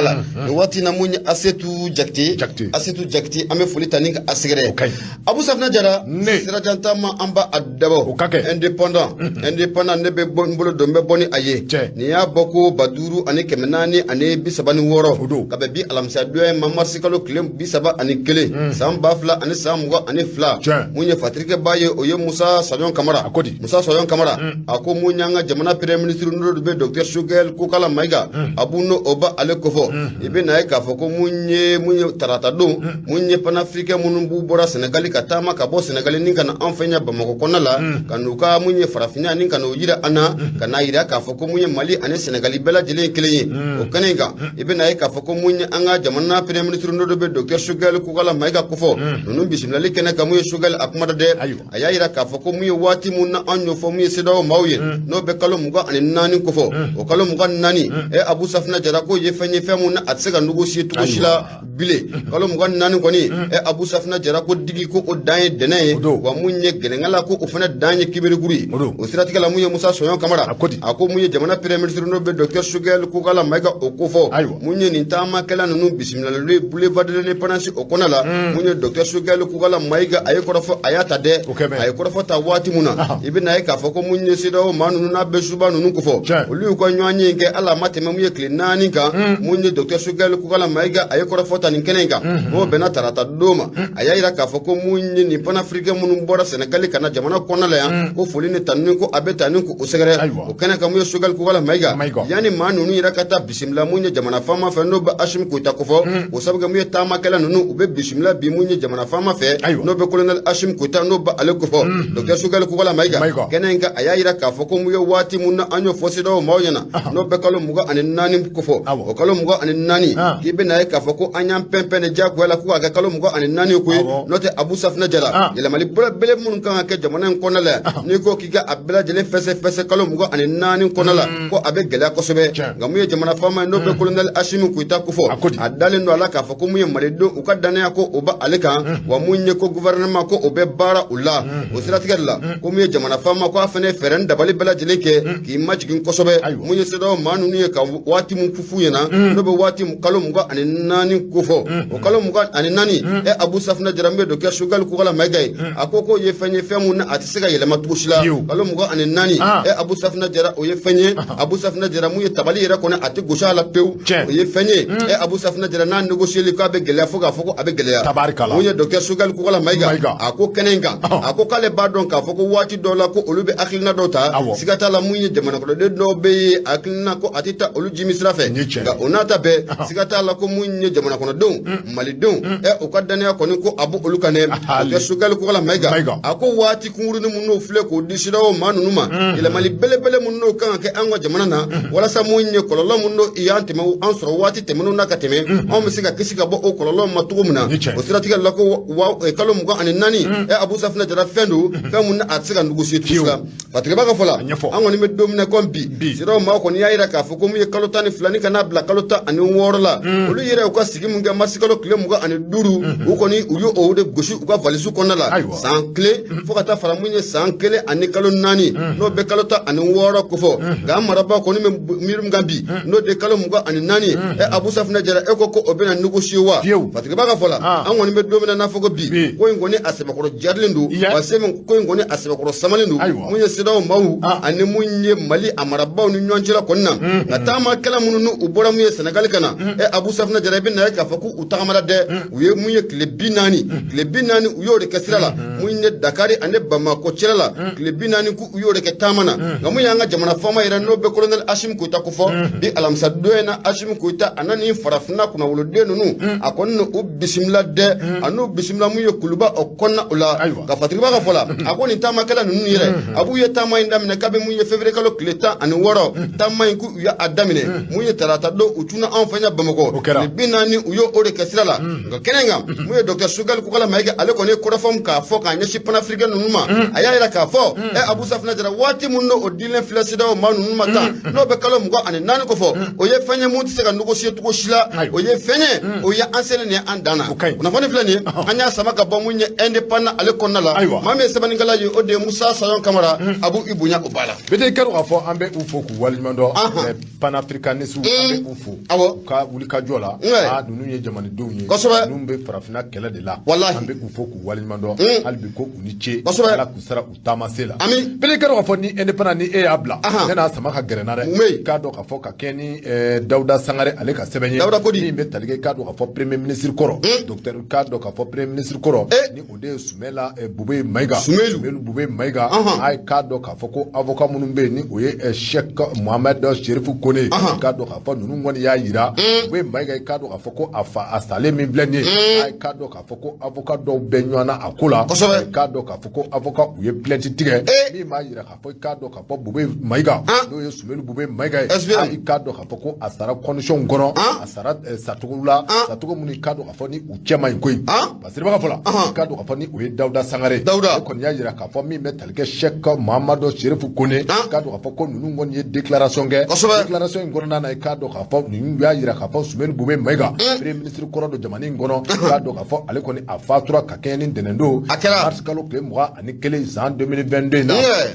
La nin waati na, mun ye Asetu Jakite? Jakite. Asetu Jakite, an bɛ foli ta ni ka a sɛgɛrɛ. O ka ɲi. Abu Safinɛ Jara. Ne. Sirajantama, an b'a a dabɔ. O ka kɛ. Indépendant, indépendant, ne bɛ bɔ n bolo don, n bɛ bɔ ni a ye. Cɛ. Nin y'a bɔ ko 5436. O don. Ka bɛn bi alamisa don ma, marisi kalo tile 31, san 2022. Tiɲɛ. Mun ye fatirikɛba ye? O ye Musa Saɲɔn Kamara. A ko di? Musa Saɲɔn Kamara, a ko mun y'an ka jamana premier ministre, n'o de bɛ docteur Choguel Kokala Mayiga, a b'u n'o o ba ale kofɔ. I bɛ na ye k'a fɔ ko mun ye tarata don, mun ye panafricain minnu b'u bɔra Senegali ka taama ka bɔ Senegali ni ka na an fɛ yan Bamakɔ kɔnɔna la, ka n'u ka mun ye farafinya ni ka n'o yira an na, ka n'a yira k'a fɔ ko mun ye Mali ani Senegali bɛɛ lajɛlen ye kelen ye. O kɛnɛ in kan, i bɛ na ye k'a fɔ ko mun ye an ka jamana premier ministre, n'o de bɛ docteur Choguel Kokala Mayiga kofɔ, ninnu bisimilali kɛnɛ kan, mun ye Choguel a kuma da dɛ. A y'a yira k'a fɔ ko mun ye waati mun na an y'o fɔ mun ye CEDEAO maaw ye, n'o bɛ kalo 24 kofɔ, o kalo 24, e Abu Safinɛ Jara, k'o ye fɛn ye, fɛn mun na a tɛ se ka négocier cogo si la bilen. Kalo 24 kɔni, e Abu Safinɛ Jara, ko digi ko o dan ye dɛnɛ ye. O don. Wa mun ye gɛlɛnkala, ko o fana dan ye kibirikuru ye. O don. O siratigɛ la, mun ye Musa Sɔɲɔ Kamara? A ko di? A ko mun ye jamana premier ministre, n'o bɛ docteur Choguel Kokala Mayiga, o kofɔ. Mun ye nin taamakɛla ninnu bisimilali boulevard de l'Indépendance o kɔnɔ la, mun ye docteur Choguel Kokala Mayiga, a ye kɔrɔfɔ a y'a ta dɛ. O kɛ mɛn. A ye kɔrɔfɔ ta waati mun na, i bɛ na ye k'a fɔ ko mun ye CEDEAO maa ninnu n'a bɛ suba ninnu kofɔ, olu y'u ka ɲɔgɔn ye kɛ hali a ma tɛmɛ mun ye tile 4 kan. Mun ye docteur Choguel Kokala Mayiga, a ye kɔrɔfɔ ta nin kɛnɛ in kan, n'o bɛnna tarata don ma, a y'a yira k'a fɔ ko mun ye nin panafricain minnu bɔra Senegali ka na jamana kɔnɔna la yan, ko foli ni tanuni ko a bɛ ta ni k'o sɛgɛrɛ. O kɛnɛ kan, mun ye Choguel Kokala Mayiga, Mayiga. yanni maa ninnu yɛrɛ ka taa bisimila mun ye jamana faama fɛ, n'o bɛ Asimi Goyita kofɔ, o sababu kɛ mun ye taamakɛla ninnu, u bɛ bisimila bi mun ye jamana faama fɛ, n'o bɛ colonel Asimi Goyita, n'o bɛ ale kofɔ, docteur Choguel Kokala Mayiga, Mayiga. kɛnɛ in kan, a y'a yira k'a fɔ ko mun ye waati mun na an y'o fɔ CEDEAO maaw ɲɛna, n'o bɛ kalo 24 kofɔ, o kalo 24, k'i bɛ na ye k'a fɔ ko an y'an pɛnpɛn de diyagoya la ko k'a kɛ kalo 24 koyi. N'o tɛ, Abu Safinɛ Jara, yɛlɛmali belebele minnu kan ka kɛ jamana in kɔnɔna la yan, n'i ko k'i ka a bɛɛ lajɛlen fɛsɛ fɛsɛ kalo 24 kɔnɔna la, ko a bɛ gɛlɛya kosɛbɛ. Nka mun ye jamana faama ye, n'o bɛ colonel Asimi Goyita kofɔ, A ko di? a dalen don a la k'a fɔ ko mun ye malidenw u ka danaya ko o bɛ ale kan, wa mun ye ko gouvernement ko o bɛ baara u la. O siratigɛ de la, ko mun ye jamana faama, ko a fana ye fɛɛrɛ ni dabali bɛɛ lajɛlen kɛ k'i majigin kosɛbɛ. Mun ye CEDEAO maa ninnu ye ka waati mun f'u ɲɛna, n'o bɛ waati kalo 24 kofɔ, o kalo 24, e Abu Safinɛ Jara, min bɛ docteur Choguel Kokala Mayiga ye, a ko k'o ye fɛn ye, fɛn mun na a tɛ se ka yɛlɛma cogo si la. Kalo 24, e Abu Safinɛ Jara, o ye fɛn ye, Abu Safinɛ Jara, mun ye tabali yɛrɛ kɔnɔ, a tɛ gosi a la pewu. O ye fɛn ye, e Abu Safinɛ Jara, n'a négocier k'a bɛ gɛlɛya fo k'a fɔ ko a bɛ gɛlɛya. Tabarikala. Mun ye docteur Choguel Kokala Mayiga, Mayiga. a ko kɛnɛ in kan, a ko k'ale b'a dɔn k'a fɔ ko waati dɔw la ko olu bɛ hakilina dɔw ta. Siga t'a la, mun ye jamana kɔnɔden dɔw bɛ yen, hakilina ko a tɛ taa olu jimi sira fɛ. Nin ye tiɲɛ ye. Nka o n'a ta bɛɛ, siga t'a la ko mun ye jamana kɔnɔdenw, malidenw, u ka danaya kɔni ko a b'o olu kan dɛ. Docteur Choguel Kokala Mayiga, Mayiga. a ko waati kunkurunin mun n'o filɛ k'o di CEDEAO maa ninnu ma, yɛlɛmali belebele mun n'o kan ka kɛ an ka jamana na, walasa mun ye kɔlɔlɔ mun n'o y'an tɛmɛ an sɔrɔ waati tɛmɛnenw na ka tɛmɛ, anw bɛ se ka kisi ka bɔ o kɔlɔlɔ ma cogo min na. Nin ye tiɲɛ ye. O siratigɛ la, ko wa kalo 24, Abu Safinɛ Jara, fɛn don, fɛn mun na a tɛ se ka négocier cogo si la. Fatigɛba ka fɔ la, A ɲɛfɔ. an kɔni bɛ don min na komi bi, Bi. CEDEAO maaw kɔni y'a yira k'a fɔ ko mun ye kalo 12 ni ka n'a bila kalo 16 la, olu yɛrɛ y'u ka sigi mun kɛ marisi kalo tile 25, u kɔni u y'o o de gosi u ka valise kɔnɔna la. San kelen fo ka taa fara mun ye san kelen ani kalo 4, n'o bɛ kalo 16 kofɔ. Nka an marabaaw kɔni bɛ miiri min kan bi, n'o de ye kalo 24, Abu Safinɛ Jara, e ko ko o bɛna négocier wa? Fiyewu. Fatigɛba ka fɔ la, an kɔni bɛ don min na n'a fɔ ko bi, Bi. ko in kɔni a sɛbɛkɔrɔ jarilen don, wa se min ko in kɔni a sɛbɛkɔrɔ samalen don. Mun ye CEDEAO maaw ani mun ye Mali a marabaaw ni ɲɔgɔn cɛla kɔni na, nka taamakɛla minnu n'u u bɔra mun ye Senegali ka na, Abu Safinɛ Jara, i bɛ na ye k'a fɔ k'u tagamana dɛ. U ye mun ye tile 40, tile 40 u y'o de kɛ sira la, mun ye Dakari ani Bamakɔ cɛla la, tile 40 k'u y'o de kɛ taama na. Nka mun y'an ka jamana faama yɛrɛ, n'o bɛ colonel Asimi Goyita kofɔ, bi alamisa don in na, Asimi Goyita a na ni farafinna kunnawoloden ninnu, a kɔni n'u bisimila dɛ. A n'u bisimila mun ye Kuluba o kɔnɔna o la. Ka Fatigɛba ka fɔ la, a ko nin taamakɛla ninnu yɛrɛ, a b'u ye taama in daminɛ kabi mun ye février kalo tile 16, taama in k'u y'a daminɛ mun ye tarata don, u cunna anw fɛ yan Bamakɔ. O kɛra. Tile 40 u y'o de kɛ sira la. Nka kɛnɛ in kan, mun ye docteur Choguel Kokala Mayiga, ale kɔni ye kɔrɔfɔ min k'a fɔ k'a ɲɛsin panafricain ninnu ma, a y'a yira k'a fɔ, Abu Safinɛ Jara, waati mun n'o dilen filɛ CEDEAO maa ninnu ma tan, n'o bɛ kalo 24 kofɔ, o ye fɛn ye mun tɛ se ka négocier cogo si la. O ye fɛn ye, o ye an selen nin ye an dan na. O ka ɲi. Kunnafoni filɛ nin ye, an y'a sama ka bɔ mun ye Indépendant ale kɔnɔna la. Maa min ye sɛbɛnnikɛla ye, o de ye Musa Sayon Kamara. A b'u i bonya o ba la. Bete, i kɛr'o k'a fɔ an bɛ u fo k'u waleɲuman dɔn. Les panafricanistes, an bɛ u fo. Awɔ. U ka wulikajɔ la. Ouais. Aa, ninnu ye jamanadenw ye. Kosɛbɛ. Ninnu bɛ farafinna kɛlɛ de la. Walahi. An bɛ u fo k'u waleɲuman dɔn. Hali bi ko u ni ce. Kosɛbɛ. Ala k'u sara u taama se la. Ami. Bele k'a dɔn k'a fɔ ni indépendant ni e y'a bila. Ahan. Ne n'a sama ka gɛrɛ n na dɛ. Mun bɛ yen? K'a dɔn k'a fɔ ka kɛ ni Dawuda Sangare ale ka sɛbɛn ye. Dawuda ko di? Min bɛ tali kɛ k'a dɔn k'a fɔ premier ministre kɔrɔ. Docteur k'a dɔn k'a fɔ premier ministre kɔrɔ. Eh. Ni o de ye Sumela Bubeye Mayiga. Sumelu. Sumelu Bubeye Mayiga. Ahan. A ye k'a dɔn k'a fɔ ko avocat minnu bɛ yen ni o ye Cheikh Mohamed Chérif Kone. Ahan. K'a dɔn k'a fɔ ninnu kɔni y'a yira. Bubeye Mayiga k'a dɔn k'a fɔ ko a fa a salen min filɛ nin ye. A ye k'a dɔn k'a fɔ ko avocat dɔw bɛ ɲɔgɔn na a ko la. Kosɛbɛ. K'a dɔn k'a fɔ ko avocat u ye plainte tigɛ. Eh. Min b'a yira k'a fɔ k'a dɔn k'a fɔ Bubeye Mayiga. Ah. N'o ye Sumelu Bubeye Mayiga ye. SBM. A k'a dɔn k'a fɔ ko a sara condition kɔnɔ. Ah. A sara sacogo la. Ah. Sacogo minnu k'a dɔn k'a fɔ ni u cɛ man ɲi koyi. Ah. Basiribaga fɔlɔ. Ahan. K'a dɔn k'a fɔ ni o ye Dawuda Sangare. Dawuda. Ale kɔni y'a yira k'a fɔ min bɛ tali kɛ Cheikh Mahamadu Chérif Kone. Ah. K'a dɔn k'a fɔ ko ninnu kɔni ye déclaration kɛ. Kosɛbɛ. Déclaration in kɔnɔna na i k'a dɔn k'a fɔ ninnu y'a yira k'a fɔ Sumelu Bubeye Mayiga. Premier ministre kɔrɔ don jamana in kɔnɔ. K'a dɔn k'a fɔ ale kɔni a fatura ka kɛɲɛ ni ntɛnɛn don. A kɛra. Mars kalo tile 21 san 2022 in na. Yeah.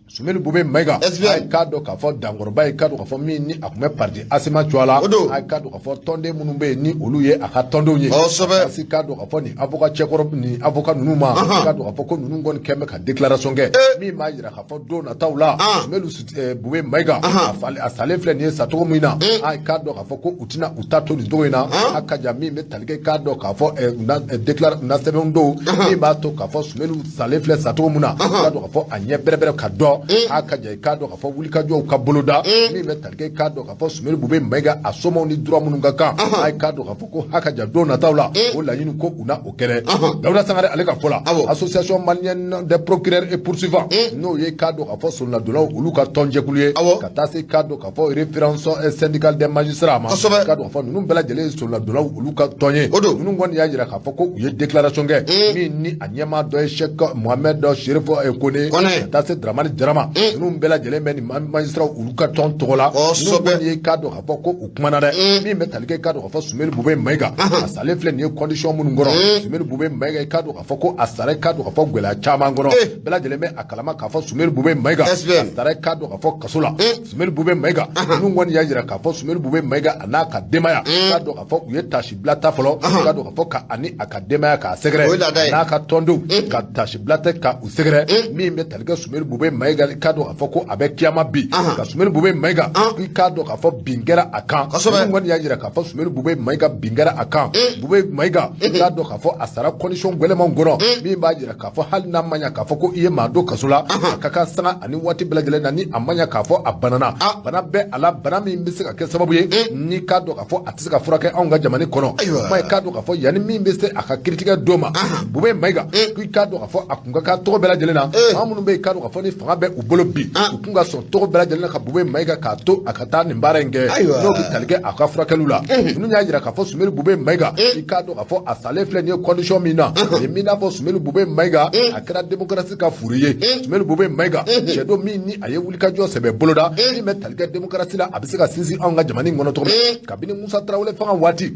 Sumelu Bubeye Mayiga. SBM. A ye k'a dɔn k'a fɔ dankɔrɔba ye k'a dɔn k'a fɔ min ni a tun bɛ parti ASEMA cogoya la. O don. A ye k'a dɔn k'a fɔ tɔnden minnu bɛ yen ni olu ye a ka tɔndenw ye. Kosɛbɛ. Ka se k'a dɔn k'a fɔ nin avocat cɛkɔrɔ nin avocat ninnu ma. Ahan. K'a dɔn k'a fɔ ko ninnu kɔni kɛn bɛ ka déclaration kɛ. Eh. Min b'a jira k'a fɔ don nataw la. Ah. Sumelu Bubeye Mayiga. Ahan. A salen filɛ nin ye sacogo min na. A ye k'a dɔn k'a fɔ ko u tɛna u ta to nin cogo in na. Ah. A ka ja min bɛ tali kɛ k'a dɔn k'a fɔ u na déclare u na sɛbɛnw don. Min b'a to k'a fɔ Sumelu salen filɛ sacogo min na. K'a dɔn k'a fɔ a ɲɛ bɛrɛbɛrɛ ka dɔn. A ka ja i k'a dɔn k'a fɔ wulikajɔw ka boloda. Min bɛ tali kɛ k'a dɔn k'a fɔ Sumelu Bubeye Mayiga a somaw ni droit minnu ka kan. A ye k'a dɔn k'a fɔ ko ha ka ja don nataw la. O laɲini ko u na o kɛlɛ. Dawuda Sangare ale ka fɔ la. Awɔ. Association malienne des procureurs et poursuivants. N'o ye k'a dɔn k'a fɔ soladonnaw olu ka tɔnjɛkulu ye. Awɔ. Ka taa se k'a dɔn k'a fɔ référence syndicale des magistrats ma. Kosɛbɛ. K'a dɔn k'a fɔ ninnu bɛɛ lajɛlen ye soladonnaw olu ka tɔn ye. O don. Ninnu kɔni y'a jira k'a fɔ ko u ye déclaration kɛ. Min ni a ɲɛmaa dɔ ye Cheikh Mohamed Chérif Kone. Kone. Ka taa se Dramani Jara ma. Ninnu bɛɛ lajɛlen bɛ nin magistrats olu ka tɔn tɔgɔ la. Kosɛbɛ. Ninnu kɔni ye k'a dɔn k'a fɔ ko u kumana dɛ. Min bɛ tali kɛ k'a dɔn k'a fɔ Sumelu Bubeye Mayiga. A salen filɛ nin ye condition minnu kɔnɔ. Sumelu Bubeye Mayiga k'a dɔn k'a fɔ ko a sara k'a dɔn k'a fɔ gɛlɛya caman kɔnɔ. Eh. Bɛɛ lajɛlen bɛ a kalama k'a fɔ Sumelu Bubeye Mayiga. SBM. A sara k'a dɔn k'a fɔ kaso la. Sumelu Bubeye Mayiga. Ninnu kɔni y'a jira k'a fɔ Sumelu Bubeye Mayiga a n'a ka denbaya. K'a dɔn k'a fɔ u ye tasibila ta fɔlɔ. K'a dɔn k'a fɔ ka ani a ka denbaya k'a sɛgɛrɛ. O ye laada ye. A n'a ka tɔndenw ka tasibila tɛ ka u sɛgɛrɛ. Min bɛ tali kɛ Sumelu Bubeye Mayiga k'a dɔn k'a fɔ ko a bɛ kiyama bi. Ka Sumelu Bubeye Mayiga i k'a dɔn k'a fɔ bin kɛra a kan. Kosɛbɛ. Ninnu kɔni y'a jira k'a fɔ Sumelu Bubeye Mayiga bin kɛra a kan. Bubeye Mayiga k'a dɔn k'a fɔ a sara condition gɛlɛnmanw kɔnɔ. Min b'a jira k'a fɔ hali n'a ma ɲɛ k'a fɔ ko i ye maa don kaso la. A ka kan sanga ani waati bɛɛ lajɛlen na ni a ma ɲɛ k'a fɔ a banana. Ah. Bana bɛ a la bana min bɛ se ka kɛ sababu ye. N'i k'a dɔn k'a fɔ a tɛ se ka furakɛ anw ka jamana kɔnɔ. Ayiwa. Kuma ye k'a dɔn k'a fɔ yanni min bɛ se a ka kiritigɛ don ma. Bubeye Mayiga k'i k'a dɔn k'a fɔ a kun ka kan tɔgɔ bɛɛ lajɛlen na. Eh. Maa minnu bɛ yen k'a dɔn k'a fɔ ni fanga bɛ u bolo bi. Ah. U kun ka sɔn tɔgɔ bɛɛ lajɛlen na ka Bubeye Mayiga k'a to a ka taa nin baara in kɛ. Ayiwa. N'o bɛ tali kɛ a ka furakɛliw la. Ninnu y'a jira k'a fɔ Sumelu Bubeye Mayiga. I k'a dɔn k'a fɔ a salen filɛ nin ye condition min na. Nin min n'a fɔ Sumelu Bubeye Mayiga. A kɛra démocratie ka furu ye. Sumelu Bubeye Mayiga. Cɛ don min ni a ye wulikajɔ sɛbɛ boloda. Min bɛ tali kɛ démocratie la a bɛ se ka sinsin anw ka jamana in kɔnɔ cogo min. Kabini Musa Tarawele fanga waati.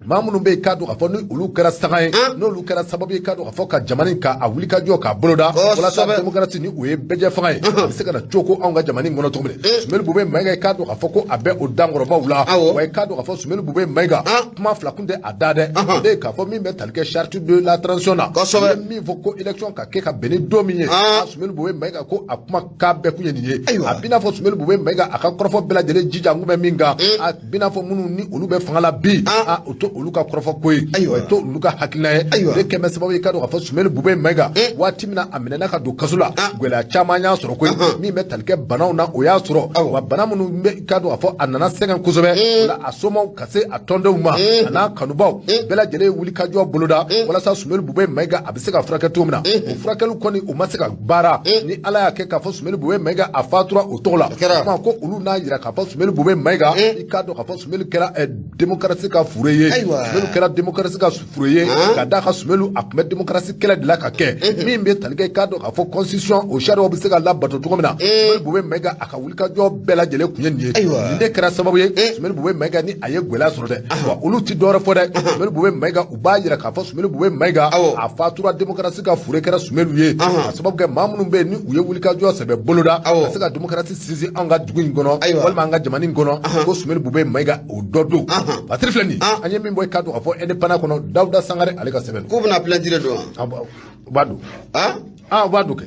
Maa minnu bɛ yen k'a dɔn k'a fɔ ni olu kɛra saga ye n'olu kɛra sababu ye k'a dɔn k'a fɔ ka jamana in ka a wulikajɔ k'a boloda Kosɛbɛ. walasa démocratie ni o ye bɛɛjɛ fanga ye a bɛ se ka na cogo anw ka jamana in kɔnɔ cogo min Sumelu Bubeye Mayiga k'a dɔn k'a fɔ ko a bɛ o dankɔrɔbaw la Awɔ. wa i k'a dɔn k'a fɔ Sumelu Bubeye Mayiga Ah. kuma fila kun tɛ a da dɛ o de ye k'a fɔ min bɛ tali kɛ charte de la transition na Kosɛbɛ. U ye min fɔ ko élection ka kɛ ka bɛn ni don min ye Ah. ah, Sumelu Bubeye Mayiga ko a kuma k'a bɛɛ kun ye nin ye Ayiwa. a b'i n'a fɔ Sumelu Bubeye Mayiga a ka kɔrɔfɔ bɛɛ lajɛlen jija n kun bɛ min kan a b'i n'a fɔ minnu ni olu bɛ fanga la bi Ah. ah, o to olu ka kɔrɔfɔ ko ye Ayiwa. o to olu ka hakilina ye Ayiwa. o de kɛn bɛ sababu ye k'a dɔn k'a fɔ Sumelu Bubeye Mayiga waati min na a minɛna ka don kaso la Ah. gɛlɛya caman y'a sɔrɔ koyi min bɛ tali kɛ banaw na o y'a sɔrɔ Awɔ. wa bana minnu bɛ k'a dɔn k'a fɔ a nana sɛgɛn kosɛbɛ o la a somaw ka se a tɔndenw ma a n'a kanubaw bɛɛ lajɛlen ye wulikajɔ boloda walasa Sumelu Bubeye Mayiga a bɛ se ka furakɛ cogo min na o furakɛli kɔni o ma se ka baara ni Ala y'a kɛ k'a fɔ Sumelu Bubeye Mayiga a fatura o tɔgɔ la kɛra. o kuma ko olu n'a jira k'a fɔ Sumelu Bubeye Mayiga i k'a dɔn k'a fɔ Sumelu kɛra démocratie ka fure ye Ayiwa. Sumelu kɛra démocratie ka fure ye ka d'a kan Sumelu a tun bɛ démocratie kɛlɛ de la ka kɛ min bɛ tali kɛ i k'a dɔn k'a fɔ constitution o sariyaw bɛ se ka labato cogo min na. Sumelu Bube Mayiga a ka wulikajɔ bɛɛ lajɛlen tun ye nin ye. Nin de kɛra sababu ye Sumelu Bube Mayiga ni a ye gɛlɛya sɔrɔ dɛ. Wa olu ti dɔwɛrɛ fɔ dɛ, Sumelu Bube Mayiga, u b'a jira k'a fɔ Sumelu Bube Mayiga a fatura, démocratie ka fure kɛra Sumelu ye, ka sababu kɛ maa minnu bɛ yen ni u ye wulikajɔ sɛbɛ boloda ka se ka démocratie sinsin anw ka dugu in kɔnɔ walima an ka jamana in kɔnɔ, ko Sumelu Bube Mayiga o dɔ don. Patiri filɛ nin ye, an ye min bɔ i k'a dɔn k'a fɔ Indépendant kɔnɔ, Dawuda Sangare ale ka sɛbɛn. K'u bɛna plainte de don wa? U b'a don. Ah, u b'a don kɛ.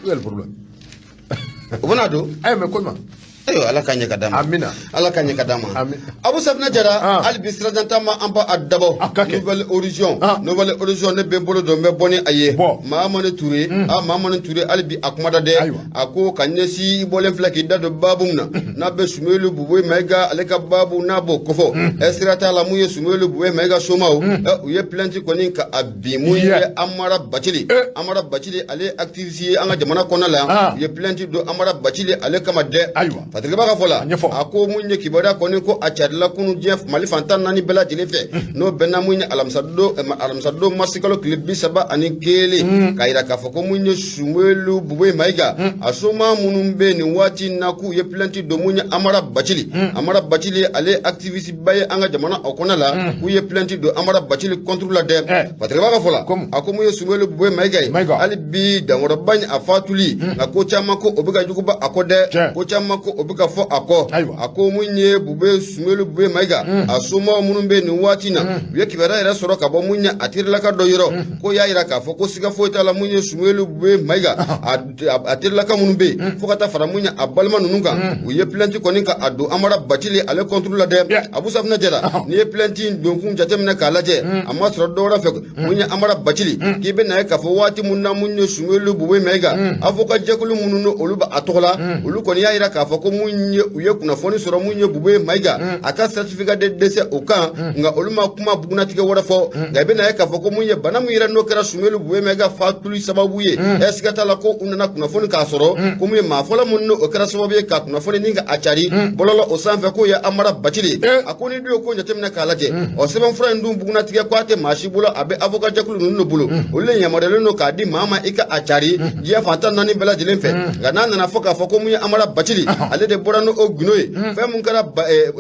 Où est le problème? U bɛna don. Ayi, mais ko ɲuman. Ayiwa, Ala ka ɲɛ ka d'a ma. Amina. Ala ka ɲɛ ka d'a ma. Amin. Abu Safinɛ Jara, hali bi sirajan ma an ba a dabɔ. A ka kɛ. Nouvelle Horizon. Nouvelle Horizon, ne bɛ bolo don n bɛ bɔ ni a ye. Mahamani Ture, ah, Mahamani Ture, hali bi a kuma da dɛ. A ko ka ɲɛsin i bɔlen filɛ k'i da don baabu min na, n'a bɛ Sumelu Bube Mayiga ale ka baabu n'a b'o kofɔ. Ɛ, sira t'a la, mun ye Sumelu Bube Mayiga somaw, u ye plainte kɔni ka a bin mun ye Amara Bacili. Amara Bacili, ale ye activiste ye an ka jamana kɔnɔna la. U ye plainte don Amara Bacili ale kama dɛ. Patrick b'a ka fɔ la, a ko mun ye kibaruya kɔni ko a carila kunu diɲɛ Mali fan 14 bɛɛ lajɛlen fɛ, n'o bɛnna mun ye alamisadon marisikalo tile 31, k'a yira k'a fɔ ko mun ye Sumelu Bube Mayiga a soma minnu bɛ nin waati in na, k'u ye plainte don mun ye Amara Bacili. Amara Bacili, ale activiste ba ye an ka jamana o kɔnɔ la, k'u ye plainte don Amara Bacili contre la dɛ. Patrick b'a ka fɔ la, a ko mun ye Sumelu Bube Mayiga ye, hali bi dankɔrɔba in a fatuli, nka ko caman ko o bɛ ka juguba a kɔ dɛ, ko caman ko o bɛ ka fɔ a kɔ. A ko mun ye Bube Sumelu Bube Mayiga a somaw minnu bɛ nin waati na, u ye kibaruya yɛrɛ sɔrɔ ka bɔ mun ye a terilaka dɔ yɔrɔ, ko y'a yira k'a fɔ ko siga foyi t'a la, mun ye Sumelu Bube Mayiga a terilaka minnu bɛ yen, fo ka taa fara mun ye a balima ninnu kan, u ye plainte kɔni ka a don Amara Bacili ale contre la dɛ. Abu Safinɛ Jara, n'i ye plainte in donkun jateminɛ k'a lajɛ, a ma sɔrɔ dɔwɛrɛ fɛ, mun ye Amara Bacili k'i bɛ na ye k'a fɔ waati mun na mun ye Sumelu Bube Mayiga avocat jɛkulu minnu ni olu bɛ a tɔgɔ la, olu kɔni y'a yira k'a fɔ ko mun ye u ye kunnafoni sɔrɔ mun ye Bube Mayiga a ka certificat de décès o kan, nka olu ma kuma bugunnatigɛ wɛrɛ fɔ. Nka i bɛ na ye k'a fɔ ko mun ye bana mun yɛrɛ n'o kɛra Sumelu Bube Mayiga fatuli sababu ye, ɛ, siga t'a la ko u nana kunnafoni k'a sɔrɔ ko mun ye maa fɔlɔ mun n'o kɛra sababu ye ka kunnafoni ni ka a cari bɔlɔlɔ o sanfɛ, k'o ye Amara Bacili. A ko ni du ye ko jateminɛ k'a lajɛ, ɔ, sɛbɛnfura in dun bugunnatigɛ ko a tɛ maa si bolo, a bɛ avocat jɛkulu ninnu de bolo, olu de yamaruyalen don k'a di maa ma i ka a cari diɲɛ fan 14 bɛɛ lajɛlen fɛ. Nka n'a nana fɔ k'a fɔ ko mun ye Amara Bacili ale de bɔra n'o gundo ye, fɛn mun kɛra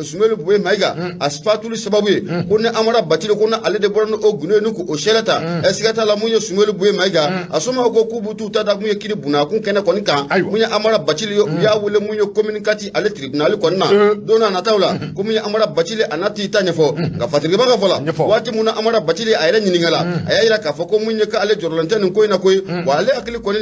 Sumelu Bube Mayiga a fatuli sababu ye, ko ni Amara Bacili ko ni ale de bɔra n'o gundo ye ni k'o seere ta, ɛ, siga t'a la, mun ye Sumelu Bube Mayiga a somaw ko k'u b'u t'u ta da mun ye kiri bunakun kɛnɛ kɔni kan. Mun ye Amara Bacili ye, u y'a wele mun ye commune 4 ale tribunal kɔni na don n'a nataw la, ko mun ye Amara Bacili a n'a t'i ta ɲɛfɔ. Nka Fatirikeba ka fɔ la, waati mun na Amara Bacili a yɛrɛ ɲininka la, a y'a yira k'a fɔ ko mun ye k'ale jɔrɔlen tɛ nin ko in na koyi, wa ale hakili kɔni,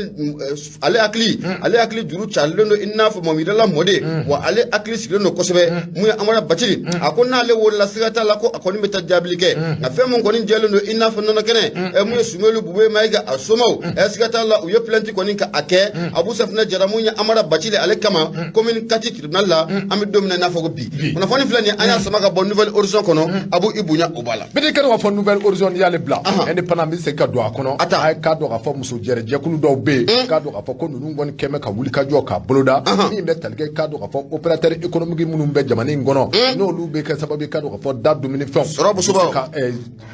ale hakili juru carilen don i n'a fɔ mɔmidala mɔden, wa ale hakili sigilen don kosɛbɛ. Mun ye Amara Bacili, a ko n'ale wolola, siga t'a la ko a kɔni bɛ taa jaabili kɛ. Nka fɛn mun kɔni jɛlen don i n'a fɔ nɔnɔ kɛnɛ, ɛ, mun ye Sumelu Bube Mayiga a somaw, ɛ, siga t'a la u ye plainte kɔni ka a kɛ Abu Safinɛ Jara mun ye Amara Bacili ale kama commune 4 tribunal la. An bɛ don min na i n'a fɔ ko bi, kunnafoni filɛ nin ye, an y'a sama ka bɔ Nouvelle Horizon kɔnɔ. Abu, i bonya o b'a la. Bɛɛ kɛ k'a fɔ Nouvelle Horizon, n'i y'ale bila Indépendant, bɛ segin ka don a kɔnɔ. A ta. A ye k'a dɔn k'a fɔ muso jɛrɛ jɛkulu dɔw bɛ yen, k'a dɔn k'a fɔ ko ninnu kɔni kɛn bɛ ka wuli ka jɔ k'a boloda min bɛ tali kɛ k'a dɔn k'a fɔ opérateur économique minnu bɛ jamana in kɔnɔ, n'olu bɛ kɛ sababu ye k'a dɔn k'a fɔ da dumunifɛnw Sɔrɔ bɛ se ka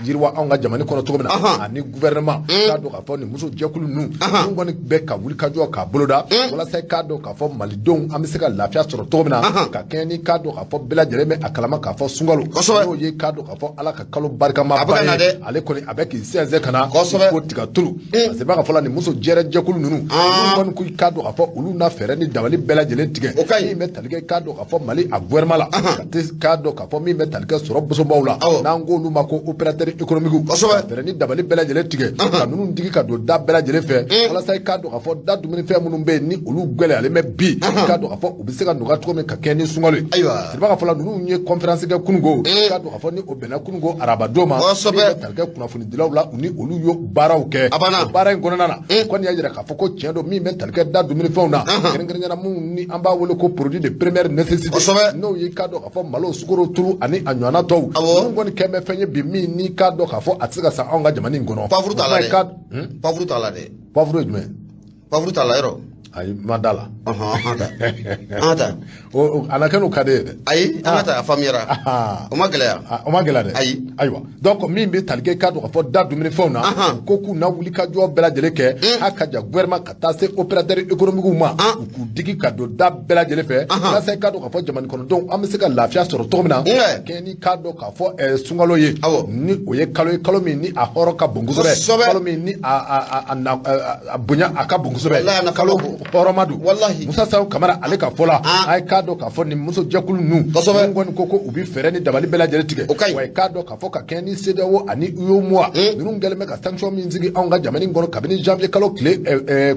yiriwa anw ka jamana kɔnɔ cogo min na, ani gouvernement, k'a dɔn k'a fɔ nin muso jɛkulu ninnu kɔni bɛ ka wuli ka jɔ k'a boloda walasa k'a dɔn k'a fɔ malidenw an bɛ se ka lafiya sɔrɔ cogo min na, ka kɛɲɛ ni k'a dɔn k'a fɔ bɛɛ lajɛlen bɛ a kalama k'a fɔ sunkalo, n'o ye k'a dɔn k'a fɔ Ala ka kalo barikama A bɛ ka na ba ye dɛ. Ale kɔni a bɛ k'i sɛnsɛn ka na ko tiga tulu, parce que b'a ka fɔ la nin muso jɛrɛ jɛkulu ninnu, olu kɔni ko k'a dɔn k'a fɔ olu na fɛɛrɛ ni dabali bɛɛ lajɛlen tigɛ O ka ɲi. min bɛ tali kɛ k'a dɔn k'a fɔ Mali a gouvernement la, ka te k'a dɔn k'a fɔ min bɛ tali kɛ sɔrɔ bosobaw la, n'an k'olu ma ko opérateur économique, ka fɛɛrɛ ni dabali bɛɛ lajɛlen tigɛ ka ninnu digi ka don da bɛɛ lajɛlen fɛ, walasa i k'a dɔn k'a fɔ da dumunifɛn minnu bɛ yen ni olu gɛlɛyalen bɛ bi, k'a dɔn k'a fɔ u bɛ se ka nɔgɔya cogo min ka kɛ ni sunkalo ye. Siriba ka fɔ la, ninnu ye conférence kɛ kununko, k'a dɔn k'a fɔ ni o bɛnna kununko arabadon ma, min bɛ tali kɛ kunnafonidilaw la, u ni olu ye baaraw kɛ. A banna. O baara in kɔnɔna na, u kɔni y'a jira k'a fɔ ko tiɲɛ don, min bɛ tali kɛ da dumunifɛnw na, kɛrɛnkɛrɛnnenya la minnu ni an b'a wele ko produit de première nécessité, n'o ye k'a dɔn k'a fɔ malo, sukaro, tulu ani a ɲɔgɔnna tɔw, ninnu kɔni kɛn bɛ fɛn ye bi min ni k'a dɔn k'a fɔ a tɛ se ka san anw ka jamana in kɔnɔ. Poivre t'a la dɛ. Poivre t'a la dɛ. Poivre ye jumɛn? Poivre t'a la yɔrɔ. Ayi, ma da la. Ɔhɔn, an ka taa, an ka taa. A na kɛ n'o ka di ye dɛ. Ayi, an ka taa, a faamuyara. O ma gɛlɛya. O ma gɛlɛya dɛ. Ayi. Ayiwa, donc min bɛ tali kɛ, k'a dɔn k'a fɔ da dumunifɛnw na, u ko k'u na wuli ka jɔ bɛɛ lajɛlen kɛ, a ka ja gouvernement ka taa se opérateur économique ma, u k'u digi ka don da bɛɛ lajɛlen fɛ, walasa k'a dɔn k'a fɔ jamana kɔnɔdenw an bɛ se ka lafiya sɔrɔ cogo min na, kɛ ni k'a dɔn k'a fɔ sunkalo ye, ni o ye kalo ye, kalo min ni a hɔrɔn ka bon kosɛbɛ, kalo min ni a bonya a ka bon kosɛbɛ, kalo hɔrɔnma don. Musa Sayo Kamara ale ka fɔ la, a ye k'a dɔn k'a fɔ nin muso jɛkulu ninnu kɔni ko u bɛ fɛɛrɛ ni dabali bɛɛ lajɛlen tigɛ. Wa i k'a dɔn k'a fɔ ka kɛɲɛ ni CEDEAO ani UEMOA ninnu kɛlen bɛ ka sanction min sigi anw ka jamana in kɔnɔ kabini janvier kalo tile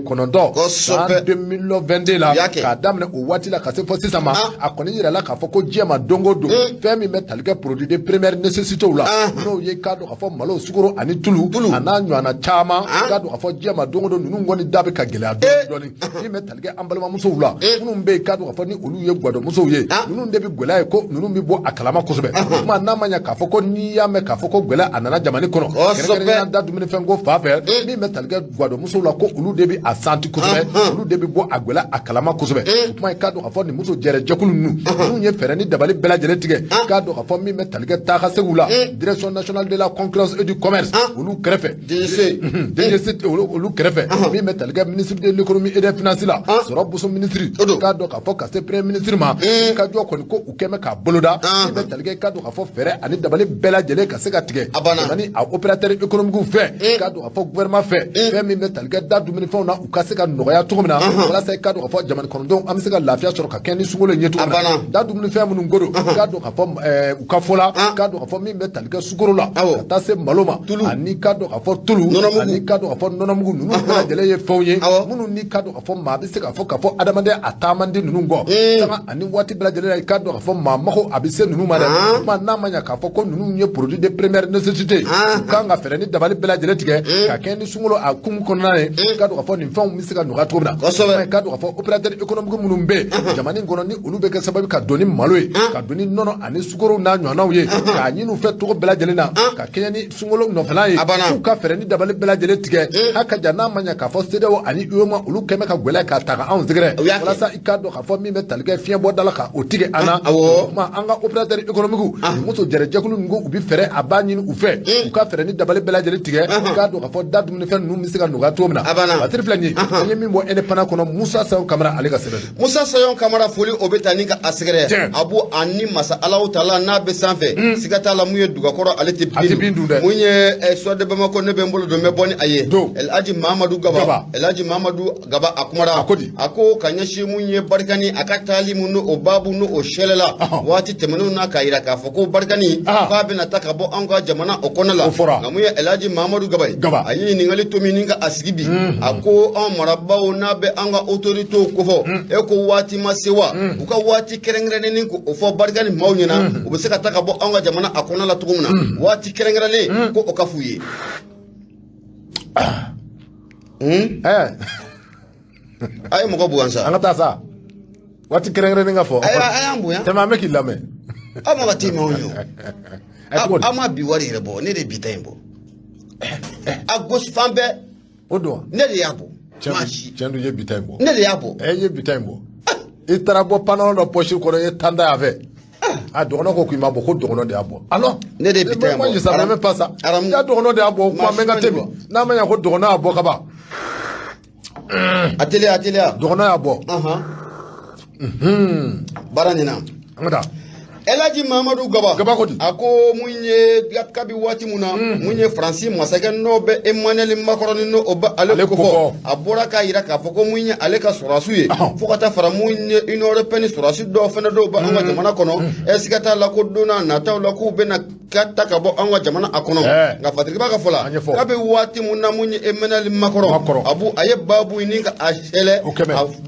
9 san 2022 la, k'a daminɛ o waati la ka se fɔ sisan ma, a kɔni yirala k'a fɔ ko diɲɛ ma don o don, fɛn min bɛ tali kɛ produit de première nécessité la, n'o ye k'a dɔn k'a fɔ malo, sukaro ani tulu a n'a ɲɔgɔnna caman, k'a dɔn k'a fɔ diɲɛ ma don o don ninnu kɔni da bɛ ka gɛlɛya dɔɔni dɔɔni. Min bɛ tali kɛ an balimamusow la minnu bɛ yen, k'a dɔn k'a fɔ ni olu ye gwadɔmusow ye, ninnu de bɛ gɛlɛya ye, ko ninnu bɛ bɔ a kalama kosɛbɛ. Kuma n'a ma ɲɛ k'a fɔ ko n'i y'a mɛn k'a fɔ ko gɛlɛya a nana jamana kɔnɔ, kɛrɛnkɛrɛnnenya da dumunifɛn ko fan fɛ, min bɛ tali kɛ gwadɔmusow la, ko olu de bɛ a santi kosɛbɛ, olu de bɛ bɔ a gɛlɛya a kalama kosɛbɛ. O kuma ye k'a dɔn k'a fɔ nin muso jɛrɛ jɛkulu ninnu ye fɛɛrɛ ni dabali bɛɛ lajɛlen tigɛ, k'a dɔn k'a fɔ min bɛ tali kɛ taa ka seginw la, direction nationale de la concurrence et du commerce olu kɛrɛfɛ, DGC olu kɛrɛfɛ, min bɛ tali kɛ ministre de l'économie et des finances la, sɔrɔ boso ministre, k'a dɔn k'a fɔ ka se premier ministre ma, ka jɔ kɔni ko u kɛn bɛ k'a boloda, min bɛ tali kɛ k'a dɔn k'a fɔ fɛɛrɛ ani dabali bɛɛ lajɛlen ka se ka tigɛ ani a opérateur économique fɛ, k'a dɔn k'a fɔ gouvernement fɛ, fɛn min bɛ tali kɛ da dumunifɛnw na, u ka se ka nɔgɔya cogo min na, walasa k'a dɔn k'a fɔ jamana kɔnɔdenw an bɛ se ka lafiya sɔrɔ ka kɛ ni sunkalo in ye cogo min na. Da dumunifɛn minnu ko don, k'a dɔn k'a fɔ u ka fɔ la, k'a dɔn k'a fɔ min bɛ tali kɛ sukaro la, ka taa se malo ma, ani k'a dɔn k'a fɔ tulu, ani k'a dɔn k'a fɔ nɔnɔmugu, ninnu bɛɛ lajɛlen ye fɛnw ye minnu ni k'a dɔn k'a fɔ maa bɛ se k'a fɔ k'a fɔ adamaden a taa man di ninnu kɔ sanga ani waati bɛɛ lajɛlen la. I k'a dɔn k'a fɔ maa mago a bɛ se ninnu ma dɛ. Kuma n'a ma ɲɛ k'a fɔ ko ninnu ye produit de première nécessité, u kan ka fɛɛrɛ ni dabali bɛɛ lajɛlen tigɛ ka kɛ ni sunkalo a kun kɔnɔna ye, k'a dɔn k'a fɔ nin fɛnw bɛ se ka nɔgɔya cogo min na. K'a dɔn k'a fɔ opérateur économique minnu bɛ yen jamana in kɔnɔ, ni olu bɛ kɛ sababu ka don ni malo ye, ka don ni nɔnɔ ani sukaro n'a ɲɔgɔnnaw ye, k'a ɲini u fɛ cogo bɛɛ lajɛlen na ka kɛɲɛ ni sunkalo nɔfɛla ye, k'u ka fɛɛrɛ ni dabali bɛɛ lajɛlen tigɛ. A ka jan n'a ma ɲɛ k'a fɔ CEDEAO ani UEMOA olu kɛn bɛ ka gɛlɛya k'a ta ka anw sɛgɛrɛ, walasa i k'a dɔn k'a fɔ min bɛ tali kɛ fiɲɛ bɔda la ka o tigɛ an na. O tuma an ka opérateur économique, muso jɛrɛ jɛkulu ninnu ko u bɛ fɛɛrɛ a b'a ɲini u fɛ, u ka fɛɛrɛ ni dabali bɛɛ lajɛlen tigɛ, k'a dɔn k'a fɔ da dumunifɛn ninnu bɛ se ka nɔgɔya cogo min na. Batiri filɛ nin ye, an ye min bɔ Indépendant kɔnɔ, Musa Sayo Kamara ale ka sɛbɛn don. Musa Sayo Kamara, foli o bɛ taa ni ka a sɛgɛrɛ a b'o ani masa Alahu taala n'a bɛ sanfɛ, siga t'a la mun ye dugakɔrɔ ale tɛ bin dun dɛ. Mun ye Soir de Bamako, ne bɛ n bolo don n bɛ bɔ ni a ye. Elhaji Mamadu Gaba, Elhaji Mamadu Gaba a kumara, a ko ka ɲɛsin mun ye Barikani a ka taali mun n'o baabu n'o sɛlɛla waati tɛmɛnenw na, k'a yira k'a fɔ ko Barikani k'a bɛna taa ka bɔ anw ka jamana o kɔnɔ la. Nka mun ye Elhaji Mamadu Gaba ye, a ye ɲininkali to min ni ka a sigi bi, a ko anw marabaaw n'a bɛ an ka autorités kofɔ, e ko waati ma se wa u ka waati kɛrɛnkɛrɛnnen ko o fɔ Barikani maaw ɲɛna, u bɛ se ka taa ka bɔ anw ka jamana a kɔnɔ la cogo min na, waati kɛrɛnkɛrɛnnen ko o ka f'u ye. A ye mɔgɔ bonya sa. An ka taa sa, waati kɛrɛnkɛrɛnnen ka fɔ. A y'an bonya. Tɛmɛ, an bɛ k'i lamɛn. Aw ma ka t'i maaw ye o. Aw ma bi wari yɛrɛ bɔ, ne de bi ta in bɔ. A gosi fan bɛɛ. O don. Ne de y'a bɔ. Tiɲɛ don, i ye bi ta in bɔ. Ne de y'a bɔ. I ye bi ta in bɔ. I taara bɔ pantalon dɔ poche kɔnɔ, i ye tan da a fɛ. A dɔgɔnɔ ko k'i ma bɔ, ko dɔgɔnɔ de y'a bɔ. Alors. Ne de bi ta in bɔ. Moi je savais même pas ça. Ya dɔgɔnɔ de y'a bɔ, kuma mɛn ka teli. N'a ma ɲɛ ko dɔgɔnɔ y'a bɔ kaban. A teliya, a teliya. Dɔgɔnɔ y'a bɔ. Baara ɲɛna. An ka taa. Elhaji Mamadu Gaba. Gaba ko di. A ko mun ye kabi waati mun na, mun ye Faransi masakɛ n'o bɛ Emmanuel Macron n'o bɛ ale kofɔ, a bɔra k'a yira k'a fɔ ko mun ye ale ka sɔrɔdasiw ye, fo ka taa fara mun ye Union européenne sɔrɔdasi dɔw fana dɔw bɛ an ka jamana kɔnɔ. Ɛ siga t'a la ko don n'a nataw la k'u bɛna ka ta ka bɔ an ka jamana a kɔnɔ. Nka Fatiriba ka fɔ la, k'a bɛ waati mun na, mun ye Emmanuel Macron a ye baabu ɲini ka a sɛlɛ